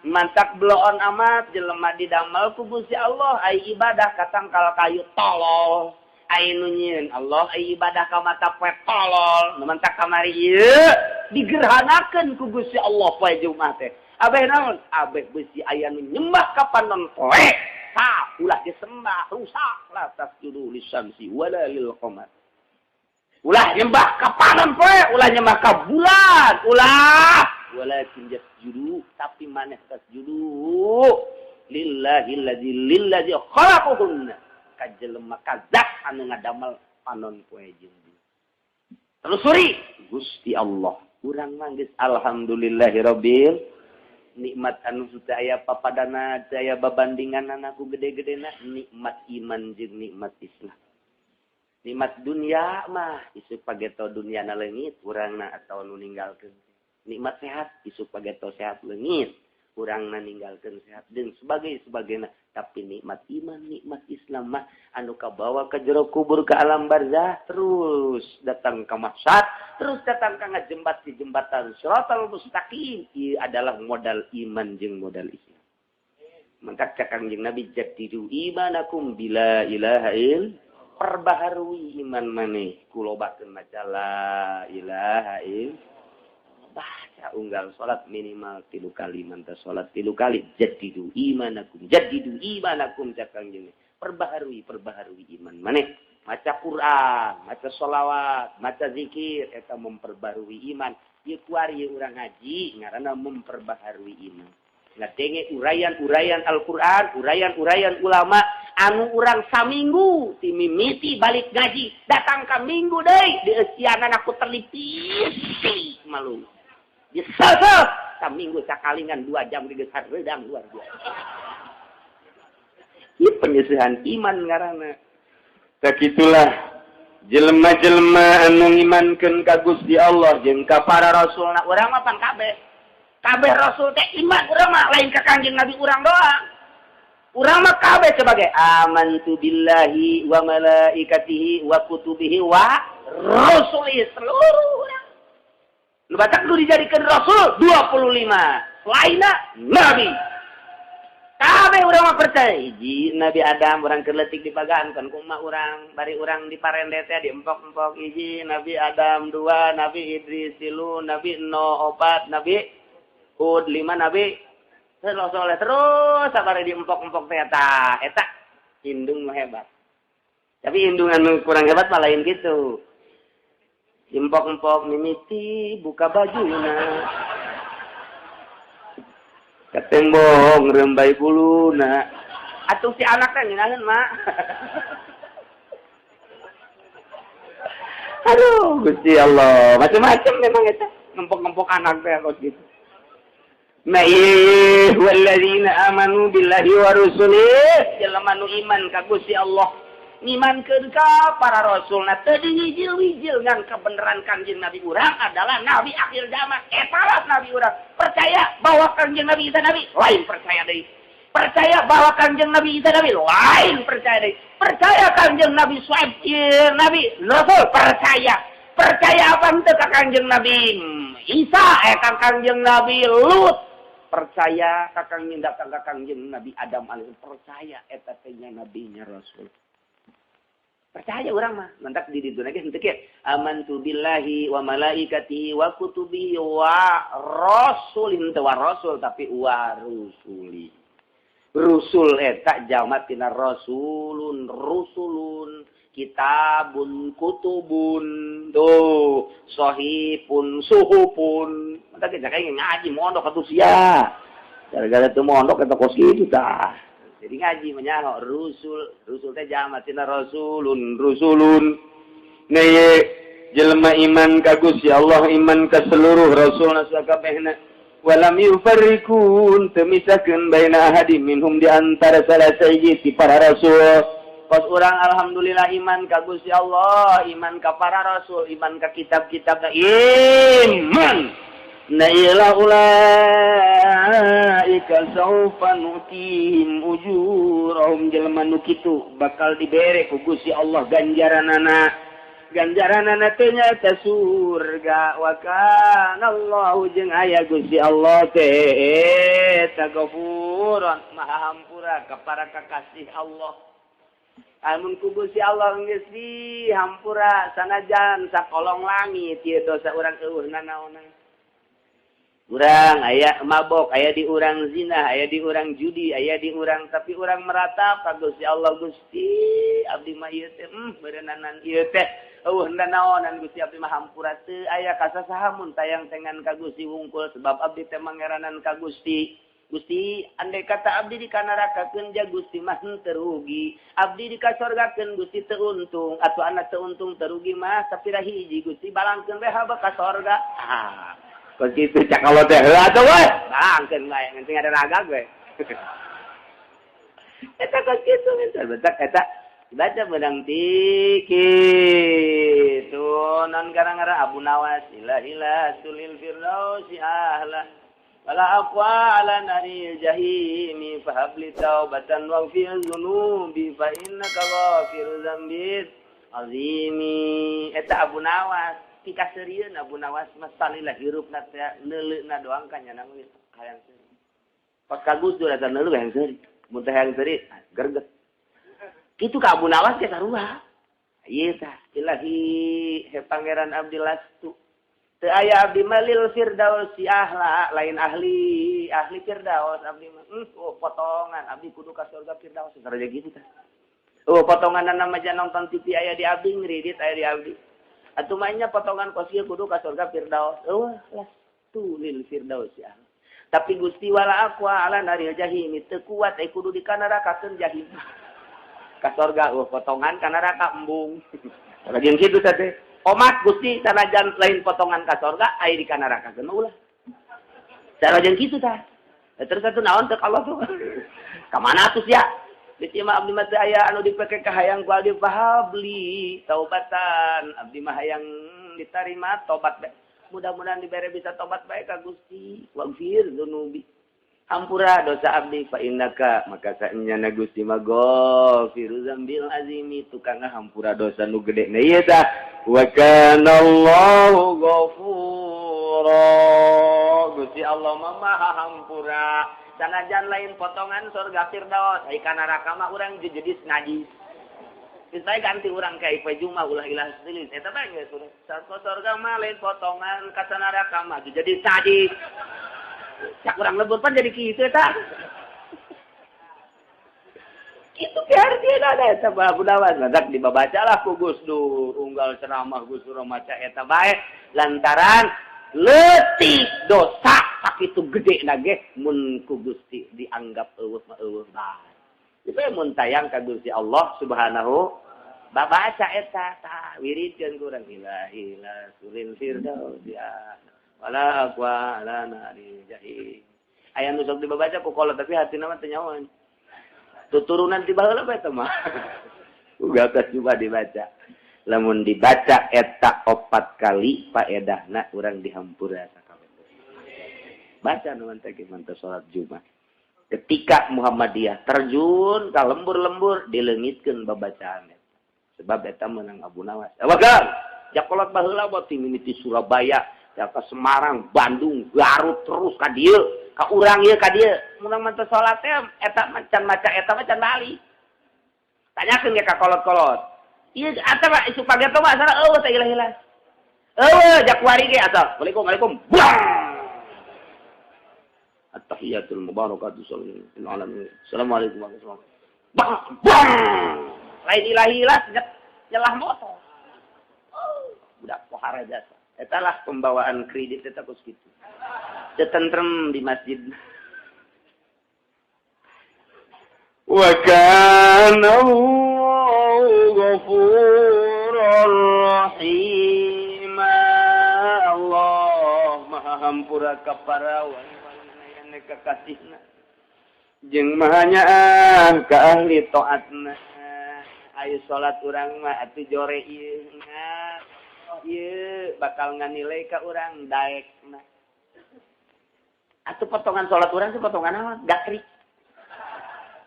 Mantak bloon amat jelema didamel ku Gusti Allah, ai ibadah ka tangkal kayu tolol, ai nu nyieun Allah, ai ibadah ka mata poe tolol. Nu mantak kamari ieu digerhanakeun ku Gusti Allah poe Jumat teh abeh naon? Abeh beusi aya nu nyembah ka panon poe. Ta ulah disembah, rusak. La tasjudu lisyamsi wala lil qamar. Ulah nyembah ka panon poe, ulah nyembah ka bulan, ulah. Walakin jasjudu, tapi maneh tasjudu lillahi allazi lillazi khalaqahunna, ka jelema, ka zat anu ngadamel panon poe jeung bumi. Telusuri Gusti Allah. Urang mah geus alhamdulillahirabbil, nikmat anu teu aya papadana, teu aya babandingan ku gede-gedena nikmat iman jeung nikmat Islam. Nikmat dunia mah isuk pageto dunia na leungit urangna atau nu ninggalkeun. Nikmat sehat, isuk pageto sehat leungit urangna, ninggalkeun sehat dan sebagai sebagainya. Tapi nikmat iman, nikmat Islam mah anu kabawa ke jero kubur, ke alam barzah, terus datang ke mahsyar, terus datang ke ngajembat di jembatan siratal mustaqim. Ieu adalah modal iman jeung modal Islam. Maka cak Kangjeng Nabi, jaddidu imanakum bila ilaha il, perbaharui iman maneh ku lobakeun maca la ilaha il. Baca unggal salat minimal 3 kali, mantap salat 3 kali. Jaddidu imanakum, jaddidu imanakum, cak Kangjeng, perbaharui, perbaharui iman maneh. Maca Quran, maca sholawat, maca zikir, eta memperbarui iman. Ieu kuari urang ngaji ngaranna memperbaharui iman. Ngadenge uraian-uraian Al-Quran, uraian-uraian ulama, anu urang saminggu ti mimiti balik ngaji datang ka minggu deui dieusianan aku terlipis malu. Disesep saminggu sakalingan 2 jam geus hareudang luar biasa. Ieu penyesihan iman ngaranna. Sakitulah jelema-jelema anu ngimankeun ka Gusti Allah jeung ka para rasulna. Urang mah pan kabeh. Kabeh rasul teh iman urang mah, lain ka Kangjeng Nabi urang doang. Urang mah kabeh sebagai amantu billahi wa malaikatihi wa kutubihi wa rusulihi, seluruh urang. Nu batak nu dijadikan rasul 25. Lainna nabi. Kabeh urang mah percaya. Hiji Nabi Adam, urang keur leutik dibagaan kan kumaha urang, bari urang diparende teh diempok-empok. Hiji Nabi Adam, dua Nabi Idris, tilu Nabi Nuh, opat Nabi Hud, lima Nabi terus soleh, terus sabari diempok-empok teh eta eta indung mah hebat. Tapi indung anu kurang hebat mah lain gitu, empok-empok mimiti buka bajuna. Ka tembok ngrembay buluna. Atuh si anak teh ngeunaheun mak. Aduh, Gusti Allah, macam-macam memang eta. Ngempok-ngempok anak teh kos gitu. Ma'ih walladzina amanu billahi wa rusulih, jelema nu iman ka Gusti Allah, ngimankeun ka para rasulna, teu diwijil-wijil ngan kebenaran Kangjeng Nabi urang adalah nabi akhir zaman. Eta lah nabi urang. Percaya bahwa Kangjeng Nabi Isa nabi, lain percaya deui. Percaya bahwa Kangjeng Nabi Isa nabi, lain percaya deui. Percaya Kangjeng Nabi Suaib nabi, rasul, percaya. Percaya apa henteu ka Kangjeng Nabi Isa, ka Kangjeng Nabi Lut, percaya ka Kangjeng datang ka Kangjeng Nabi Adam alaihi, percaya eta teh nya nabinya rasul. Percaya urang mah, mantak di ditu ge henteu kieu. Amantu billahi wa malaikatihi wa kutubihi wa rasulin, teu wa rasul tapi wa rusuli. Rusul eta jalma tina rasulun, rusulun, kitabun, kutubun, tuh sahipun, suhupun. Mantak kita kayak ngaji mondok atuh sia. Gara-gara teu mondok eta kos kitu tah. Jadi ngaji menyaho rusul, rusul teh jalma tina rasulun, rusulun. Neye jelema iman ka Gusti Allah, iman ka seluruh rasulna sakabehna. Walam yufarriqun, teu misahkeun baina ahadin minhum di antara salah sahiji ti para rasul. Pas urang alhamdulillah iman ka Gusti Allah, iman ka para rasul, iman ka kitab-kitab, iman. Na ila ulaika saufa nutihim ujurahum, jelema nu kitu bakal dibere ku Gusti Allah ganjaranana. Ganjaranana teh nyaeta surga. Wa kana Allahu jeung aya Gusti Allah teh eta Ghafuran, Maha Hampura ka para kakasih Allah. Amun ku Gusti Allah geus dihampura sanajan sakolong langit ieu dosa urang eueuh nanaonan. Urang aya mabok, aya di urang zina, aya di urang judi, aya di urang, tapi urang meratap ka Gusti Allah, Gusti abdi mah ieu teh beurenanan ieu teh eueuh nanaonan Gusti abdi mah hampura teu aya ka sasaha mun tayang tengan ka Gusti wungkul sebab abdi teh mangeranan ka Gusti. Gusti andai kata abdi di kanarakakeun ja Gusti mah henteu rugi, abdi di kasorgakeun Gusti teu untung, atuh anak teu untung teu rugi mah tapi hiji Gusti balangkeun we haba ka sorga. Ah, kos kitu cak Allah teh heuh atuh we balangkeun bae ngan ada raga we. Eta kos kitu minta betak eta dibaca bedang tiki tuh non gara-gara Abu Nawas ilahi tulil firdausi ahla wala aqwa ala naril jahimi fahabli taubatan waghfir dzunubi fa innaka ghafiru dzambil azimi. Eta Abu Nawas pikaseurieun Abu Nawas mah salila hirupna teh neuleuna doang ka nyana mah hayang seuri. Pas ka Gus Dur eta neuleuh hayang seuri. Mun teh hayang seuri gerget. Kitu ka Abu Nawas ge sarua. Ieu tah ilahi he Pangeran abdi lastu. Teu aya abdi malil firdausi ahla, lain ahli ahli firdaus abdi mah. Oh potongan abdi kudu ka surga firdaus saja gitu tah. Oh potongan nama nonton TV aya di abdi, ngridit aya di abdi. Atuh mah potongan kos ieu kudu ka surga firdaus. Eueuh lastu lil firdaus ya. Tapi Gusti wala aqwa ala naril jahim teu kuat ai kudu di kanarakakeun jahim. Ka surga eueuh potongan ka neraka embung. Lagi kitu teh. Omat Gusti sanajan lain potongan ka surga ai di kanarakakeun mah ulah. Cara jeung kitu tah. Terus atuh naon teh Allah tuh. Ka mana atuh sia? Di mah abdi mah teu aya anu dipake ka hayang ku abdi fahabli taubatan. Abdi mah hayang ditarima tobat bae. Mudah-mudahan dibere bisa tobat bae ka Gusti. Waghfir dzunubi. Hampura dosa abdi fa innaka maka saenyana Gusti mah ghafiru dzambil azimi tukang hampura dosa nu gede. Nah ieu tah wa kana Allahu ghafura. Gusti Allah mah Maha Hampura. Sanajan lain potongan surga firdaus, ai ka neraka mah urang jadi najis. Geus bae ganti urang ka ieu Juma ulah ilah selis eta bae geus surga mah lain potongan ka neraka mah jadi najis. Cak urang lebur pan jadi kitu eta. Kitu ge artina da eta Abu Nawas. Matak dibabacalah ku Gus Dur unggal ceramah Gus Dur maca eta bae lantaran leutik dosa. Sakitu gede nage mun ku Gusti dianggap eueuh mah eueuh bae. Ieu mun tayang ka Gusti Allah Subhanahu babaca eta tah wiridkeun ku urang ilahi la suril firdaus ya wala aqwa ala nari jahim. Aya nu sok dibabaca ku kolot tapi hatina mah teu nyahoan. Tuturunan ti baheula bae teh mah. Uga atas coba dibaca. Lamun dibaca eta 4 kali paedahna urang dihampura sakabeh. Baca nu teh manteu salat Jumat. Ketika Muhammadiyah terjun ka lembur-lembur dileungitkeun babacaan eta. Sebab eta meunang Abu Nawas. Awagal, jakolot baheula mah ti mimiti Surabaya, ka Semarang, Bandung, Garut terus ka dieu, ka urang ieu ka dieu. Meunang manteu salat teh eta macan maca eta mah can balik. Tanyakeun ge ka kolot-kolot. Ieu ata mah isu pageto mah asal eueuh teh ilah-ilah. Eueuh jakuari ge asal. Assalamualaikum, waalaikum. Buang. At-tahiyatul mubarakatuh sallallahu alamin. Assalamualaikum warahmatullahi wabarakatuh. Bang, bang. Lain ilahi-ilah nyelah motor. Oh, budak pohara jasa. Eta lah pembawaan kredit eta kos kitu. Teu tentrem di masjid. Wa kana Allahu ghafurar rahim. Allah Maha Hampura ka para wali kekasihna jeung maha nyaah ka ahli taatna. Ayo salat urang mah atuh jore ieu ieu bakal nganilai ka urang daekna. Atuh potongan salat urang teh potongan naon? Gatrik.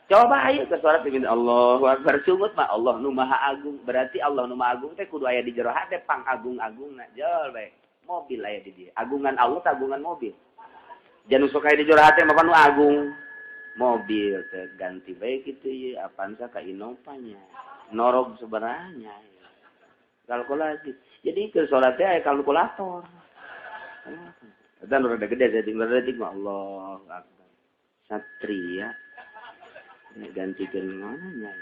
Coba ayo ke salat dengan Allahu Akbar sungut mah Allah nu Maha Agung. Berarti Allah nu Maha Agung teh kudu aya di jero hate pangagung-agungna. Jol bae. Mobil aya di dieu. Agungan Allah teh agungan mobil. Jangan sok aya di jero hate mah nu agung. Mobil teh ganti bae kitu ieu Avanza ka Innova nya. Norog sebenarnya. Kalkulasi. Jadi ke salat teh aya kalkulator. Dan rada gede jadi rada dik mah Allahu Akbar. Satria gantikan mananya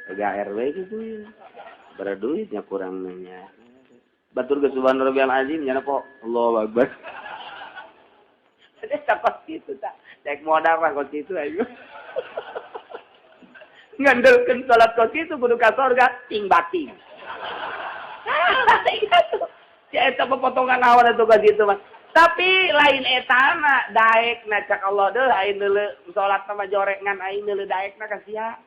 agak RW gitu ya berduitnya kurang nanya batur ke subhan rabbiyal azim nyana po Allahu Akbar. Ada takut gitu tak cek modal lah kos gitu ayo ngandelkeun salat kos kitu kudu ka sorga ting bating. Si eta pepotongan awan atuh kos kitu mah. Tapi lain etana daek na cak Allah deuh aing neuleu salat mah jorek ngan aing neuleu daekna ka sia.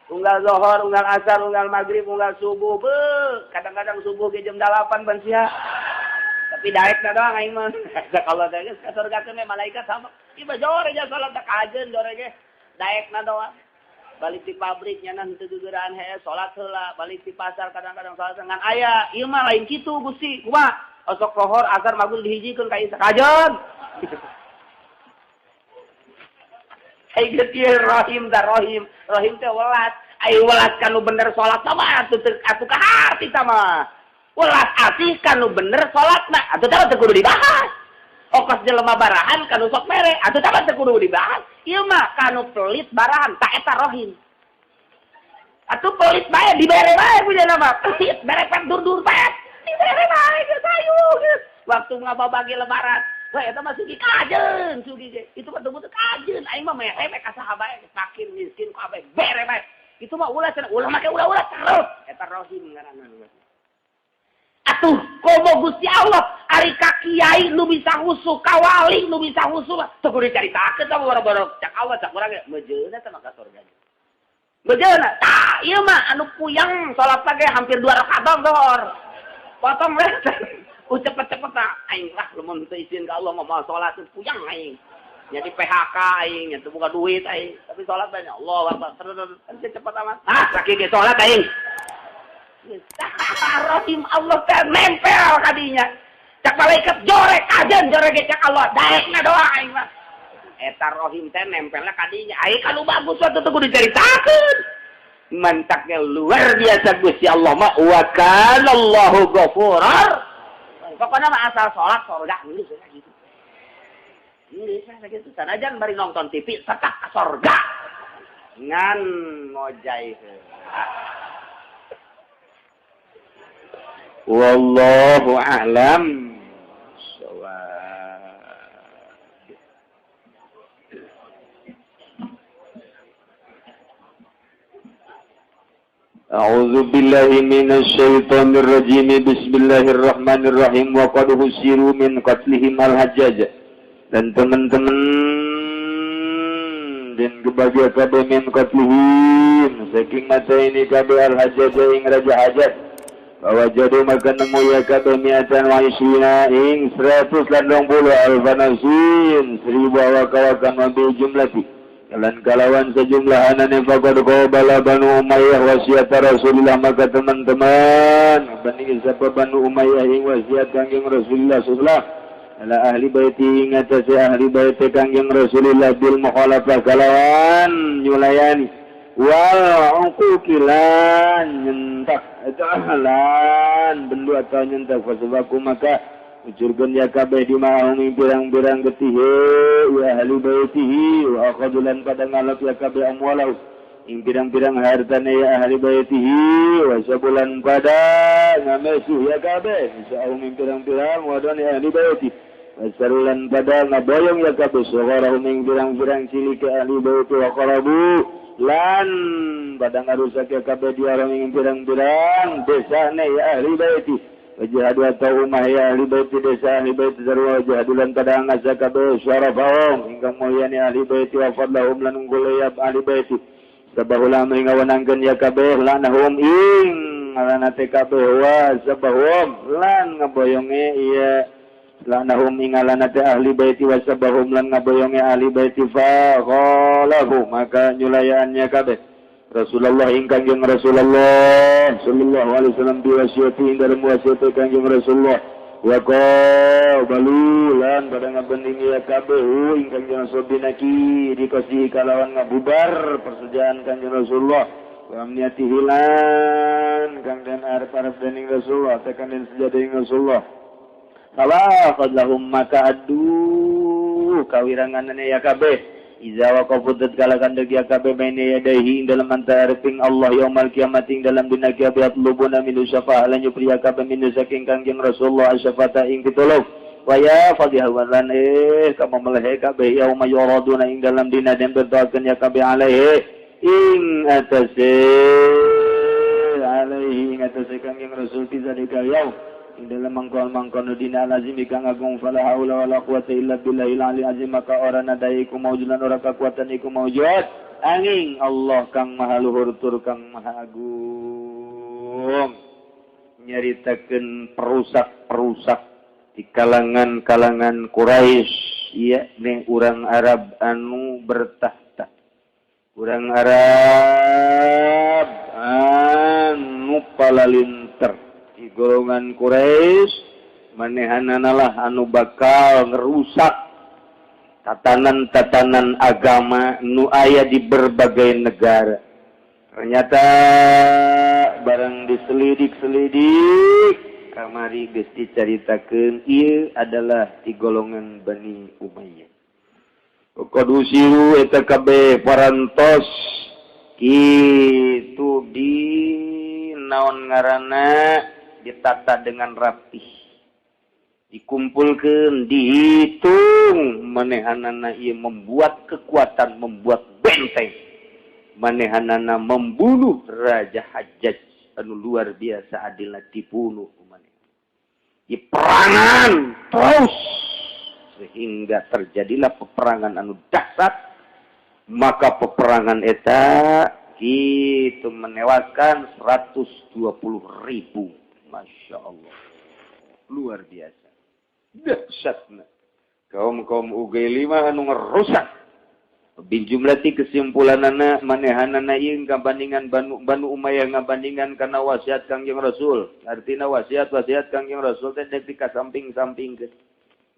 Unggal zuhur, unggal asar, unggal magrib, unggal subuh. Beuh, kadang-kadang subuh ge jam 8 ban sia. Tapi daekna doang aing mah. Cak Allah teh geus ka surgakeun we malaikat sama. Ieu mah jore ja salat teh kajeun jore ge. Daekna doang. Balik di pabrik nya henteu gegeraan hee salat heula, balik di pasar kadang-kadang salat ngan aya. Ieu mah lain kitu Gusti. Kumaha? Osok lohor asar maghrib dihijikeun ka ieu sakajeun. Ai geus rahim da rahim, rahim teh welas. Ai welas kanu bener salat mah atuh atuh ka hati tah mah. Welas asih kanu bener salatna atuh tah teu kudu dibahas. Okos jelema barahan kanu sok mere atuh tah teu kudu dibahas. Ieu mah kanu pelit barahan ta eta rahim. Atuh pelit bae dibere bae punya nama. Pelit bere pet dur-dur pet. Dibere bae geus hayu geus. Waktu ngababagi lebaran, wah eta mah sugi kajeun, sugi ge. Itu mah teu kajeun, aing mah mere bae ka saha bae, fakir miskin ku abe bere bae. Itu mah ulah cenah, ulah make ulah-ulah terus. Eta rohim ngaranna. Atuh komo Gusti Allah, ari ka kiai nu bisa khusyuk, ka wali nu bisa khusyuk, teu kudu dicaritakeun tah boro-boro cak Allah cak urang ge meujeuna teh maka surga. Meujeuna tah ieu mah anu puyang salat ge hampir 2 rakaat zuhur. Potong we. Cepet-cepet ah aing lah lamun teu izin ka Allah mah salat puyang aing. Jadi PHK aing, nya teu boga duit aing, tapi salat banyak Allah Akbar. Terus cepet amat. Ah, laki ge salat aing. Rahim Allah teh nempel kadinya. Cak malaikat jorek kajen jorek ge cak Allah daekna doa aing mah. Eta rohim teh nempelna kadinya. Aing kanu bagus waktu teu kudu dicaritakeun. Mantaknya luar biasa Gusti Allah mah wa kana Allahu ghafurar. Pokoknya mah asal salat surga geus gitu. Geus sakitu sanajan bari nonton TV setak ka surga. Ngan ngojai heula. Wallahu a'lam. Shawab. A'udzu billahi minasyaitonir rajim. Bismillahirrahmanirrahim. Wa qad husiru min qatlihim al-Hajjaj. Dan teman-teman dan kebahagia kabeh min qatlihim saking mata ini kabeh al-Hajjaj ing Raja Hajjaj. Wajadu maka nemu ya kabeh mi'atan wa isrina ing 120 alfa nafsin 1000 awak-awakan wa bil jumlati lan kalawan sejumlah anane faqad qabala Banu Umayyah wasiat Rasulullah, maka teman-teman banding siapa Banu Umayyah ing wasiat Kangjeng Rasulullah sallallahu ala ahli baiti ing atase ahli bait Kangjeng Rasulullah bil mukhalafah kalawan nyulayani wal uquqi lan nyentak lan bendu atau nyentak fasabaku maka ucurkeun ya kabeh di mahum ing pirang-pirang getihe ya ahli baitihi wa akhadhu lan pada ngalap ya kabeh amwalau ing pirang-pirang hartane ya ahli baitihi wa sabulan pada ngamesuh ya kabeh sa'um ing pirang-pirang wadon ya ahli baiti wa sarulan pada ngaboyong ya kabeh sagharahum ing pirang-pirang cilik ahli baiti wa qarabu lan pada ngarusak ya kabeh diarang ing pirang-pirang desane ya ahli baiti wajahadu atau umah ya ahli baiti desa ahli baiti sarwa wajahadu lan pada ngasa kabeh syarafahum ingkang mulyane ahli baiti wa fadlahum lan unggul ya ahli baiti sabahulama ing ngawenangkeun ya kabeh lanahum ing ngaranate kabeh wa sabahum lan ngaboyonge iya lanahum ing ngaranate ahli baiti wa sabahum lan ngaboyonge ahli baiti fa khalahu maka nyulayaannya kabeh Rasulullah ing Kangjeng Rasulullah sallallahu alaihi wasallam biwasiati ing dalem wasiat Kangjeng Rasulullah wa qabalu lan pada ngabending ya kabeh ing Kangjeng Rasul binaki dikasih kalawan ngabubar persediaan Kangjeng Rasulullah wa amniyatihi lan kang den arep-arep dening Rasulullah tekan den sejading Rasulullah salah fadlahum maka aduh kawiranganane ya kabeh iza waqafu tatkala kandeg ya kabeh baina yadayhi dalam antaraping Allah yaumal kiamat ing dalam dina kiamat lubuna min syafa'a lan yupri ya kabeh min saking Kangjeng Rasulullah syafa'a ing pitulung wa ya fadhiha lan kama melehe kabeh yauma yuraduna ing dalam dina den berdoakeun ya kabeh alaihi ing atase alaihi ing atase Kangjeng Rasul fi zalika yaum ing dalam mangkon-mangkon dina lazim kang agung fala haula wala quwata illa billahil ali azim maka ora nadai iku maujud lan ora kakuatan iku maujud angin Allah kang maha luhur tur kang maha agung. Nyaritakeun perusak-perusak di kalangan-kalangan Quraisy ieu nih urang Arab anu bertahta, urang Arab anu palalinter di golongan Quraisy manehananalah anu bakal ngerusak tatanan-tatanan agama nu aya di berbagai negara. Ternyata barang diselidik-selidik kamari geus dicaritakeun ieu adalah di golongan Bani Umayyah. Qad usiru eta kabeh parantos kitu di naon ngaranna ditata dengan rapih, dikumpulkan, dihitung manehanana ieu membuat kekuatan, membuat benteng, manehanana membunuh Raja Hajjaj anu luar biasa adilna dibunuh maneh di perangan terus sehingga terjadilah peperangan anu dahsyat. Maka peperangan eta itu menewaskan 120.000. Masya Allah, luar biasa dahsyatna kaum-kaum Ugaili mah anu ngerusak bil jumlati. Kesimpulanana manehanana ieu ngabandingan Banu Banu Umayyah ngabandingan kana wasiat Kangjeng Rasul, artina wasiat-wasiat Kangjeng Rasul teh deuk dikasamping-sampingkeun.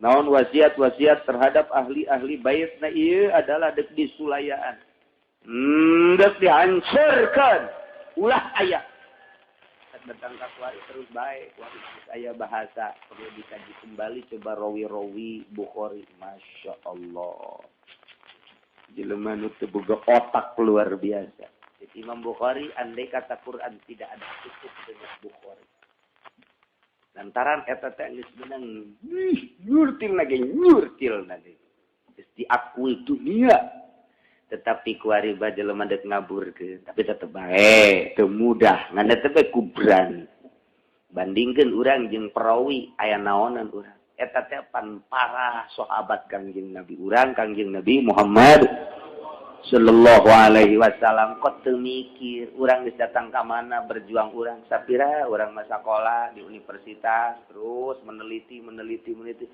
Naon wasiat-wasiat terhadap ahli-ahli bait na ieu adalah deuk disulayaan, deuk dihancurkeun ulah aya datang ka kuari terus baik kuari aya bahasa perlu dikaji kembali. Coba rawi-rawi Bukhari, Masya Allah, jelema nu teu boga otak luar biasa. Jadi Imam Bukhari, andai kata Quran tidak ada, cukup dengan Bukhari, lantaran eta teh geus beunang nyurtil lagi, nyurtil lagi geus diakui dunia. Tetapi kuari ba jelema dek ngaburkeun, tapi tetep bae teu mudah ngan tetep bae ku berani. Bandingkeun urang jeung perawi aya naonan urang. Eta teh pan para sahabat Kangjeng Nabi urang, Kangjeng Nabi Muhammad sallallahu alaihi wasallam. Kok teu mikir urang geus datang ka mana berjuang urang, sapira urang mah sakola di universitas terus meneliti meneliti meneliti,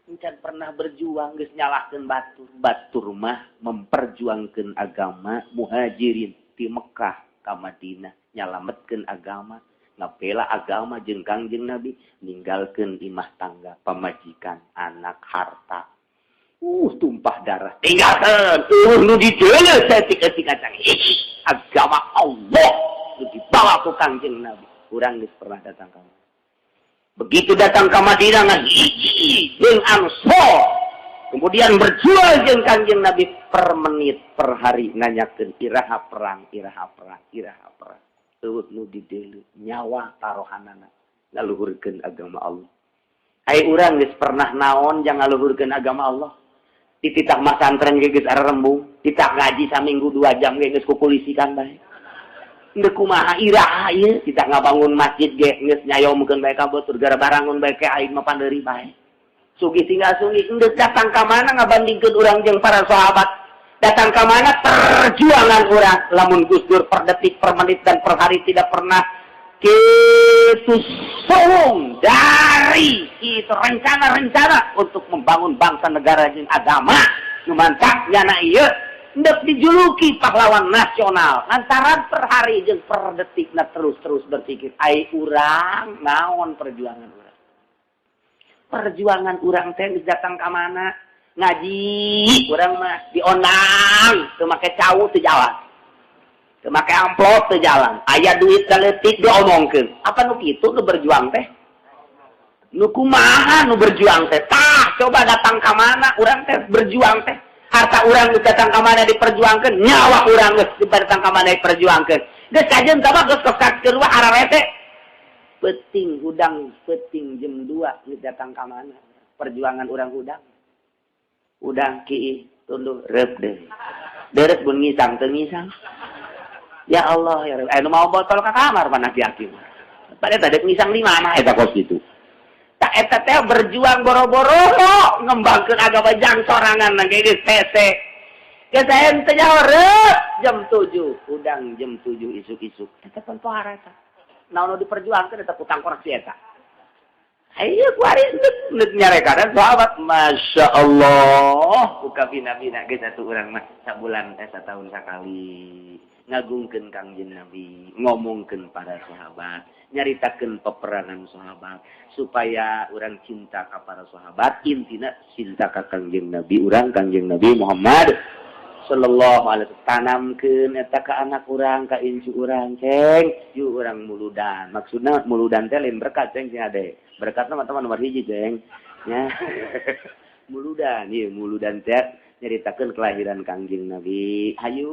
encan pernah berjuang, geus nyalahkeun batur. Batur mah memperjuangkeun agama, muhajirin di Mekah ka Madinah nyalametkeun agama, ngapela agama jeung Kangjeng Nabi, ninggalkeun imah tangga, pamajikan, anak, harta, tumpah darah tinggalkeun, nu dijeuleuh saeutik-eutik kacang agama Allah nu dibawa ku Kangjeng Nabi. Urang geus pernah datang ka mana? Begitu datang ke Madinah ngahiji jeung Ansor, kemudian berjuang jeung Kangjeng Nabi, per menit per hari nanyakeun iraha perang, iraha perang, iraha perang. Eueuh nu dideuleu, nyawa tarohanana ngaluhurkeun agama Allah. Ai urang geus pernah naon jang ngaluhurkeun agama Allah? Dititah masantren ge geus arembung, titah ngaji saminggu 2 jam ge geus kukulisikan bae. Ndek kumaha iraha ieu? Titah ngabangun masjid ge geus nyayomkeun bae ka batur, gara barangun bae ke aing mah pandeuri bae. Sugih tinggal sugih, endek datang ka mana ngabandingkeun urang jeung para sahabat? Datang ka mana perjuangan urang? Lamun Gus Dur per detik, per menit dan per hari tidak pernah kitu sowong dari itu rencana-rencana untuk membangun bangsa, negara jeung agama. Nu mantak nyana ieu ndek dijuluki pahlawan nasional lantaran per hari jeung per detikna terus-terus berpikir. Ai urang naon perjuangan urang? Perjuangan urang teh geus datang ka mana? Ngaji urang mah diondang, teu make cau teu jalan, teu make amplop teu jalan, aya duit leutik diomongkeun. Apa nu kitu nu berjuang teh? Nu kumaha nu berjuang teh? Tah, coba datang ka mana urang teh berjuang teh? Harta urang geus datang ka mana diperjuangkeun, nyawa urang geus datang ka mana diperjuangkeun. Geus kajeun tah geus kos wah ararete peuting hudang, peuting jam 2 geus datang ka mana perjuangan urang? Hudang udang ki tunduh rep deh deres pun ngisang teu ngisang. Ya Allah ya Rabb, nu mau botol ka kamar mana yakin pada tadi ngisang di mana eta kos gitu. Tak eta teh berjuang boro-boro ngembangkeun agama jang sorangan nang geus tete geus ente nyaho jam 7 udang, jam 7 isuk-isuk eta pan pohara eta naon nu diperjuangkeun? Eta kutang koreksi eta. Ayo kuari endek nyarekan sahabat, Masya Allah. Buka bina-bina geus atuh urang mah sabulan eh satahun sakali ngagungkeun Kangjeng Nabi, ngomongkeun para sahabat, nyaritakeun peperangan sahabat supaya urang cinta ka para sahabat, intina cinta ka Kangjeng Nabi urang, Kangjeng Nabi Muhammad sallallahu alaihi wasallam. Tanamkeun eta ka anak urang, ka incu urang, ceng yuk urang muludan. Maksudna muludan teh lain berkat, ceng, sing ade berkatna mah nomor 1, ceng nya. Muludan ieu, muludan teh nyaritakeun kelahiran Kangjeng Nabi. Hayu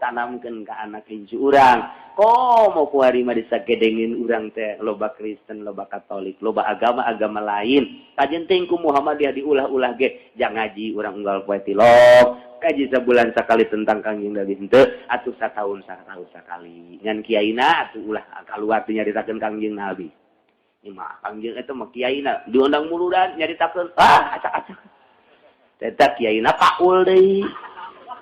tanamkeun ka anak incu urang. Komo kuari mah disagedengin urang teh loba Kristen, loba Katolik, loba agama-agama lain. Kajen teh ku Muhammadiyah diulah-ulah ge jang ngaji urang unggal poe tilok, kaji sebulan sekali tentang Kangjeng Nabi henteu atuh satahun satahun sekali. Ngan kiaina atuh ulah kaluar teu nyaritakeun Kangjeng Nabi. Ini mah Kangjeng itu mah kiaina diundang muludan nyaritakeun, ah, acak-acak. Tetap kiaina paul deui.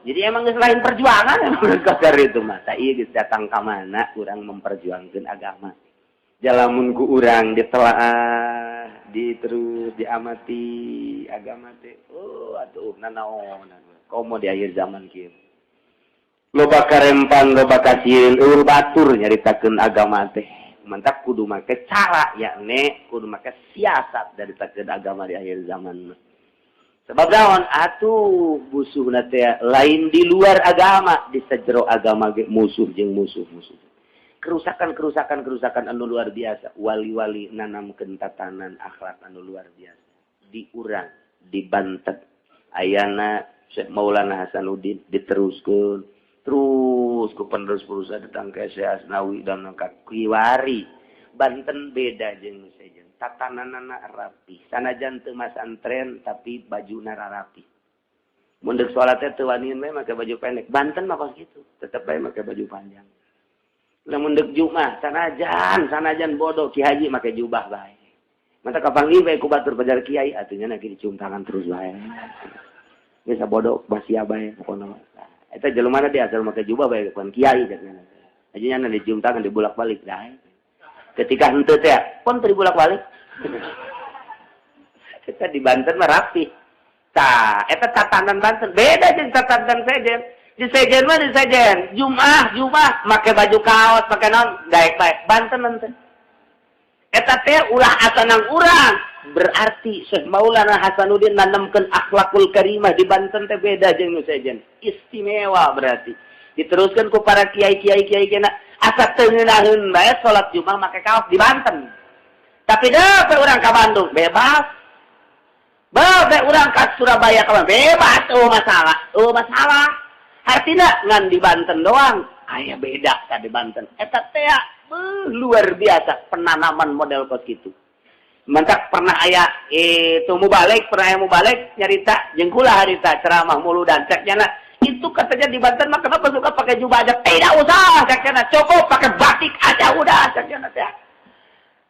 Jadi emang geus lain perjuangan emang kasar itu mah. Tak ieu geus datang ka mana urang memperjuangkeun agama? Jalamun ku urang ditelaah, di terus diamati agama teh. Oh, atuh nanaonan. Komo di akhir zaman kieu. Loba karempan, loba kasieun, euweuh batur nyaritakeun agama teh. Mantak kudu make cara, yakni kudu make siasat dari agama di akhir zaman. Sebab naon atuh musuhna teh lain di luar agama, di sajero agama ge musuh jeung musuh-musuh. Kerusakan-kerusakan kerusakan anu luar biasa, wali-wali nanamkeun tatanan akhlak anu luar biasa. Di urang, di Banten ayana Syekh Maulana Hasanuddin diteruskeun terus ke penerus perusahaan datang ke Syekh Asnawi dan ke Kiwari. Banten beda jeung sejen, tatananana rapi, sanajan teu masantren tapi bajuna rapi. Mun deuk salat teh teu wanian bae make baju pendek. Banten mah kos kitu, tetep bae make baju panjang. Lamun deuk Jumat sanajan bodoh ki haji make jubah bae. Mata kapanggih bae ku batur pajar kiai atuh nya dicium tangan terus bae. Bisa bodoh basia bae pokona mah. Eta jelema dia asal make jubah bae bukan kiai cenah. Aja nya dicium tangan dibolak-balik bae. Ketika henteu teh pon teu dibolak-balik. Eta di Banten mah rapi. Tah, eta tatanan Banten beda jeung tatanan sejen. Di sejen mah di sejen, Jumat make baju kaos, make naon, daek bae. Banten henteu. Eta teh ulah asanang urang. Berarti Syekh Maulana Hasanuddin nanemkeun akhlakul karimah di Banten teh beda jeung nu sejen. Istimewa berarti. Diteruskan ku para kiai-kiai kiai kena asa teu ngeunaheun bae salat Jumat make kaos di Banten. Tapi deh urang ka Bandung bebas. Bae urang ka Surabaya ka bebas, oh masalah. Oh masalah. Artinya ngan di Banten doang. Aya beda ka di Banten. Eta teh luar biasa penanaman model kos kitu. Mantak pernah aya itu mubalig, pernah aya mubalig nyarita jeung kula harita ceramah muludan cek nyana itu katanya di Banten mah kenapa suka pakai jubah aja? Tidak usah cek nyana, cukup pakai batik aja udah cek nyana teh.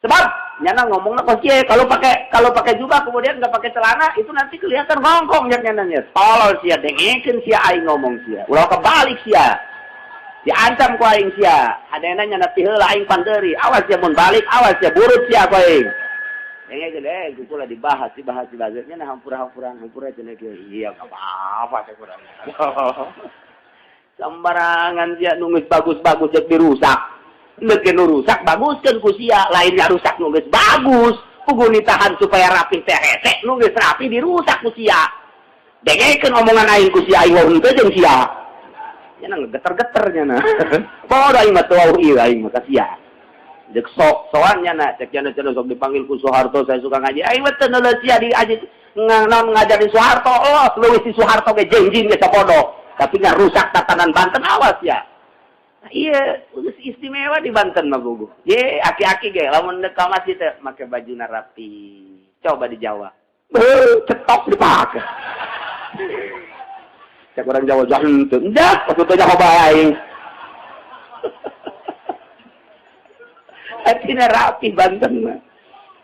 Sebab nyana ngomongna kos kieu, kalau pakai jubah kemudian nggak pakai celana itu nanti kelihatan ngongkong cek nyana nya. Tolol sia, dengekeun sia aing ngomong sia. Ulah kebalik sia. Diancam ku aing sia. Hadena nyana piheula aing pandeuri. Awas sia mun balik, awas sia burut sia ku aing. Dengekeun ku kula dibahas dibahas dibahas nya hampura-hampuran hampura cenah kieu. Iya enggak apa-apa teh kurang. Sembarangan sia nu geus bagus-bagus jeung dirusak. Neuk nu rusak baguskeun ku sia, lainnya rusak nu geus bagus. Puguh ditahan supaya rapi teh hese, nu geus rapi dirusak ku sia. Dengekeun omongan aing ku sia, aing henteu jeung sia. Nya geter-geter nya na. Bodoh aing mah teu ieu aing mah ka sia. Dek sok soan nya na cek nya cenah sok dipanggil ku Soeharto saya suka ngaji. Aing mah teu neuleuh sia di aji naon ngajarin Soeharto. Oh, leuwih si Soeharto ge jengjing ge sabodoh. Tapi ngarusak tatanan Banten awas ya. Nah, iya, geus istimewa di Banten mah bugu. Ye, aki-aki ge lamun deuk ka masjid teh make bajuna rapi. Coba di Jawa. Beuh, cetok dipake. Cek orang Jawa jangan teu. Enggak, maksudnya nyaho bae aing. Artinya rapi Banten mah.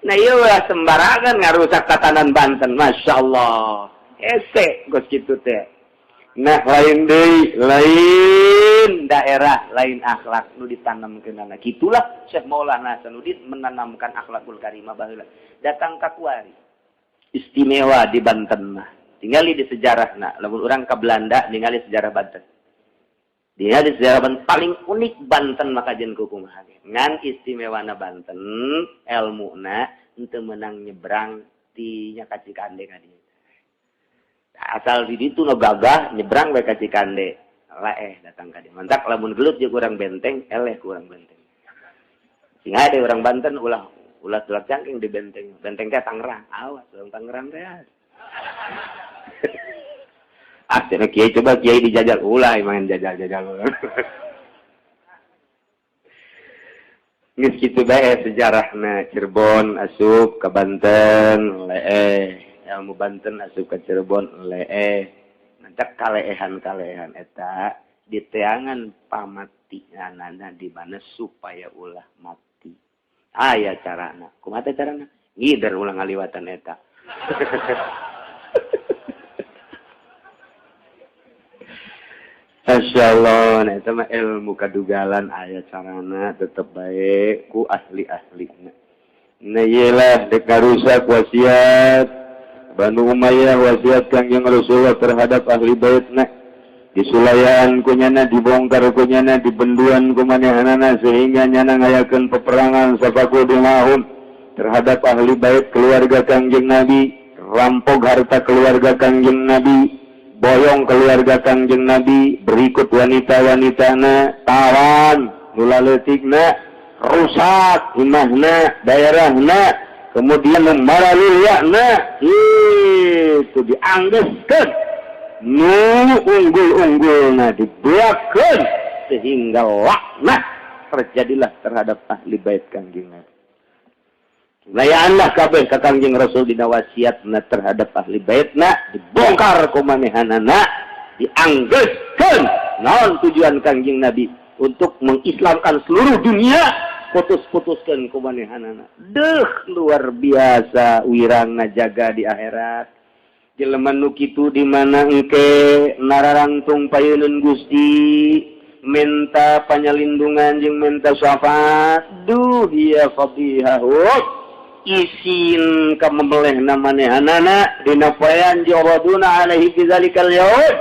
Nah iya ulah sembarangan ngarusak tatanan Banten, Masya Allah. Ese geus kitu teh. Nah lain deui, lain daerah, lain akhlak nu ditanamkeun. Kitulah Syekh Maulana Hasanuddin menanamkan akhlakul karimah baheula. Datang ka kuari. Istimewa di Banten mah. Tingali di sejarahna, lamun urang ka Belanda ningali sejarah Banten. Dia di sejarah Banten paling unik Banten maka jeung kumaha ge. Ngan istimewana Banten elmuna henteu meunang nyebrang ti nya ka Cikande ka dieu. Asal di ditu nu gagah nyebrang bae ka Cikande. Laeh datang ka dieu. Mantak lamun gelut jeung urang benteng, eleh ku urang benteng. Sing ade urang Banten ulah ulah tulak cangking di benteng. Benteng teh Tangerang. Awas urang Tangerang teh. Ah, cenah kiai coba kiai dijajal ulah main jajal-jajal. Geus kitu bae sejarahna Cirebon asup ka Banten leeh, ilmu Banten asup ka Cirebon leeh. Mantak kaleehan-kaleehan eta diteangan pamatianana di mana supaya ulah mati. Aya carana. Kumaha teh carana? Ngider ulah ngaliwatan eta. Masya Allah, nah itu mah ilmu kadugalan aya carana tetep bae ku ahli-ahlina. Nah iyalah dek ngarusak wasiat Banu Umayyah, wasiat Kangjeng Rasulullah terhadap ahli baitna. Disulayaan ku nyana, dibongkar ku nyana, dibenduan ku manehanana sehingga nyana ngayakeun peperangan safaku dimahum terhadap ahli bait keluarga Kangjeng Nabi, rampok harta keluarga Kangjeng Nabi, boyong keluarga Kangjeng Nabi, berikut wanita-wanitana, tawan, nula leutikna, rusak imahna, daerahna, kemudian memaralulyana, itu dianggeskeun, nu unggul-unggulna dibeakeun sehingga laknat terjadilah terhadap ahli bait Kangjeng Nabi. Layanlah kabeh ka Kangjeng Rasul dina wasiatna terhadap ahli baitna dibongkar ku manehanana, dianggeuskeun. Naon tujuan Kangjeng Nabi untuk mengislamkan seluruh dunia, putus-putuskeun ku manehanana. Deuh, luar biasa wirangna jaga di akhirat. Jelema nu kitu di mana engke nararangtung payuneun Gusti, minta panyalindungan jeung minta syafaat. Duh ya fadihah, isin ka memelehna manehanana dina poean yu'raduna alaihi fi zalikal yaum.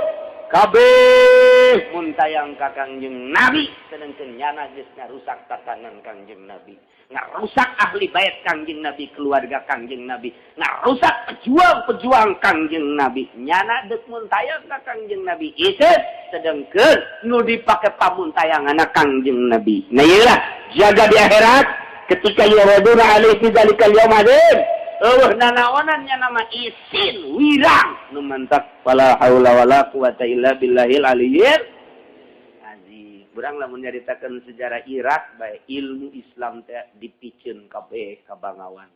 Kabeh muntayang ka Kangjeng Nabi, sedangkeun nyana geus ngarusak tatanan Kangjeng Nabi, ngarusak ahli bait Kangjeng Nabi, keluarga Kangjeng Nabi, ngarusak pejuang-pejuang Kangjeng Nabi. Nyana deuk muntayang ka Kangjeng Nabi isin, sedangkeun nu dipake pamuntayanganna Kangjeng Nabi. Nah, ieu jaga di akhirat ketika yuraduna alaihi fi zalikal yaum azim. Eueuh nanaonan nya nama isin wirang nu mantak wala haula wala quwata illa billahil aliyyil azim. Urang lamun nyaritakeun sejarah Irak bae, ilmu Islam teh dipiceun kabeh ka Bangawan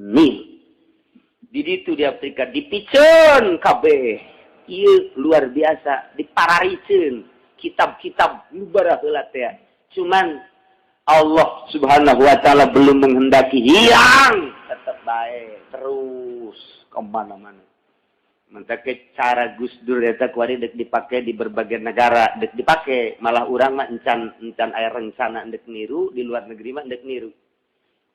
nih. Di ditu di Afrika dipiceun kabeh. Ieu luar biasa, diparariceun kitab-kitab nu baraheula teh, cuman Allah Subhanahu wa Ta'ala belum menghendaki hilang, tetap baik terus kemana-mana. Mentake cara Gus Dur eta kuari dek dipake di berbagai negara, dek dipake. Malah urang mah encan encan aya rencana dek niru, di luar negeri mah dek niru.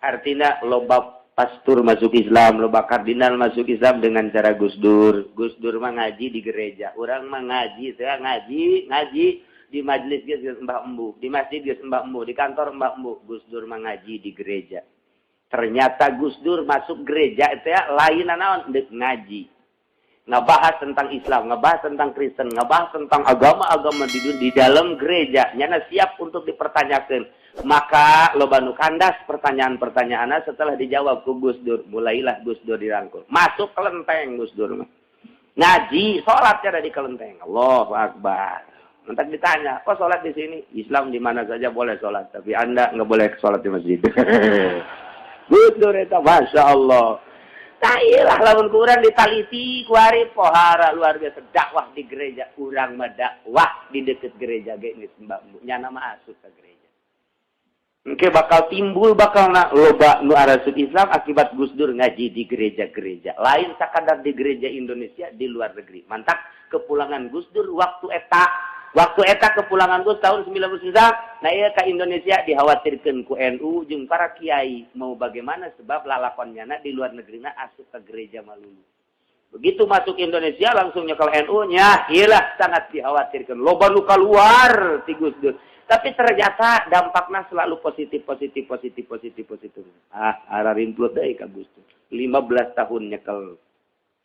Artinya loba pastur masuk Islam, loba kardinal masuk Islam dengan cara Gus Dur. Gus Dur mah ngaji di gereja, urang mah ngaji, saya ngaji, ngaji di majelis geus Mbah Embu, di masjid geus Mbah Embu, di kantor Mbah Embu. Gus Dur mah ngaji di gereja. Ternyata Gus Dur masuk gereja itu ya lain naon, dek ngaji. Ngebahas tentang Islam, ngebahas tentang Kristen, ngebahas tentang agama-agama di dalam gereja. Nyana siap untuk dipertanyakan. Maka loba nu kandas pertanyaan-pertanyaannya. Setelah dijawab ku Gus Dur, mulailah Gus Dur dirangkul. Masuk kelenteng Gus Dur mah. Ngaji, sholat ada di kelenteng. Allahu Akbar. Nanti ditanya, "Kok sholat di sini?" "Islam di mana saja boleh sholat, tapi Anda nggak boleh sholat di masjid." Gus Dur eta, Masya Allah. Tailah lamun kurang ditaliti kuari pohara luar biasa dakwah di gereja. Urang mah dakwah di deket gereja ge geus mbak nyana mah asup ke gereja. Engke bakal timbul, bakal na loba nu arasup Islam akibat Gus Dur ngaji di gereja-gereja. Lain sakadar di gereja Indonesia, di luar negeri. Mantak kepulangan Gus Dur waktu eta kepulangan Gus tahun 99, nah iya ke Indonesia dikhawatirkan ku NU jeung para kiai mau bagaimana, sebab lalakonnya na di luar negeri na asup ke gereja malulu. Begitu masuk Indonesia langsung nyekel NU nya, iyalah sangat dikhawatirkan. Loba nu keluar ti Gus Dur. Tapi ternyata dampaknya selalu positif, positif, positif, positif, positif. Ah, ararimplot deui ka Gus Dur. 15 tahun nyekel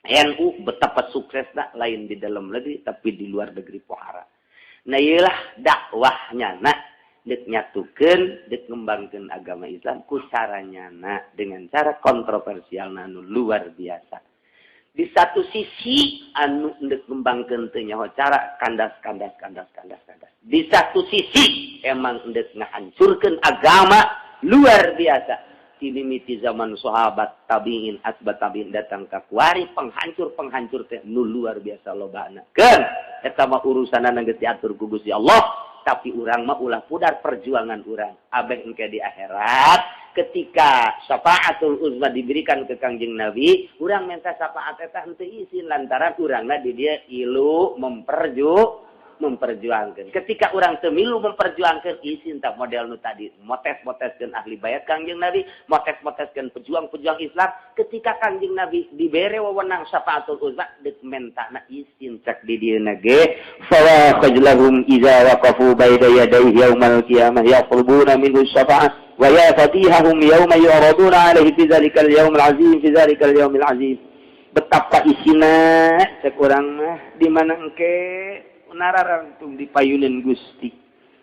NU, betapa suksesna, lain di dalam negeri tapi di luar negeri pohara. Nah, iyalah dakwahnya nak dek nyatukeun, dek ngembangkeun agama Islam ku caranya na dengan cara kontroversial anu luar biasa. Di satu sisi anu dek ngembangkeun teu nyaho cara, kandas kandas kandas kandas kandas. Di satu sisi emang dek ngahancurkeun agama luar biasa. Mimiti zaman sahabat, tabiin, atba tabiin, datang ke kuari penghancur-penghancur teh nu luar biasa lobana. Keun eta mah urusanana geus diatur ku Gusti Allah, tapi urang mah ulah pudar perjuangan urang. Abeh engke di akhirat ketika syafaatul uzma diberikan ke Kangjeng Nabi, urang minta syafaat eta henteu izin lantaran urangna di dia ilu memperjuangkan. Ketika orang temilu memperjuangkan izin tak model nu tadi, motes-moteskeun ahli bait Kangjeng Nabi, motes-moteskeun pejuang-pejuang Islam, ketika Kangjeng Nabi dibere wewenang syafaatul uzma deuk mentana izin, cak di dieu ge fa khajlahum idza waqafu baina yadayhi yaumal qiyamah yaqlubuna minhu syafa'ah wa ya fatihahum yauma yu'raduna alaihi fi dzalikal yaumil azim, fi dzalikal yaumil azim. Betapa isina cek urang mah di mana engke nararangtung di payunan Gusti,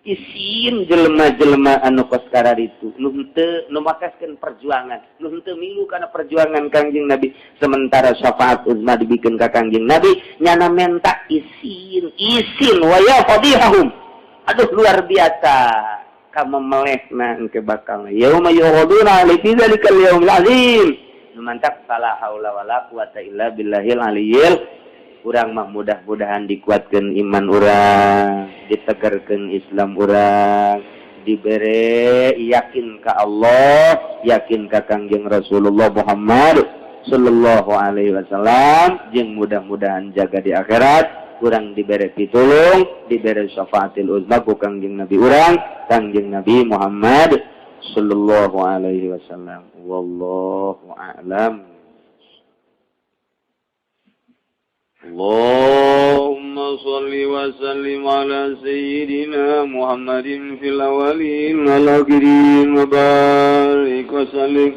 isin jelema-jelema anu kos itu nu henteu nu makaskeun perjuangan, nu henteu milu kana perjuangan Kangjeng Nabi. Sementara syafaat uzma dibikeun ka Kangjeng Nabi, nyana menta isin, isin wa ya fadihahum. Aduh, luar biasa. Ka memelehna engke bakal yauma yu'raduna alaihi fi dzalikal yaumil azim. Nu mantak fala haula wala quwata illa billahil aliyyil. Urang mah mudah-mudahan dikuatkeun iman urang, ditegarkeun Islam urang, dibere yakin ka Allah, yakin ka Kangjeng Rasulullah Muhammad sallallahu alaihi wasallam, jeung mudah-mudahan jaga di akhirat urang dibere pitulung, dibere syafaatil uzma ku Kangjeng Nabi urang, Kangjeng Nabi Muhammad sallallahu alaihi wasallam. Wallahu a'lam. Allahumma salli wa sallim ala sayyidina Muhammadin fil awwalin wal akhirin wa barik wa sallim.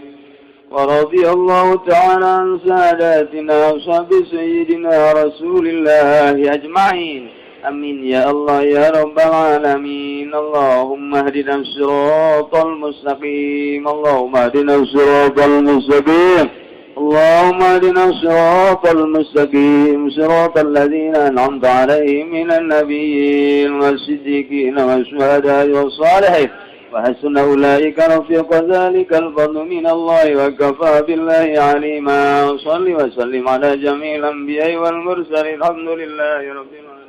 Wa radiyallahu ta'ala an sadatina ashabi sayyidina Rasulillahi ajma'in. Amin ya Allah ya Rabbal alamin. Allahumma hdina siratal mustaqim. Allahumma hdina siratal mustaqim. Allahumma hdina siratal mustaqim. Siratal ladzina an'amta 'alaihim minan nabiyyin was-siddiqin wasyuhada'i was-salihin. Wa hasuna ulaika rafiqa dzalikal fadlu minallahi wa kafa billahi 'alima. Shalli wa sallim ala jami'il anbiya'i wal mursalin. Alhamdulillahi rabbil alamin.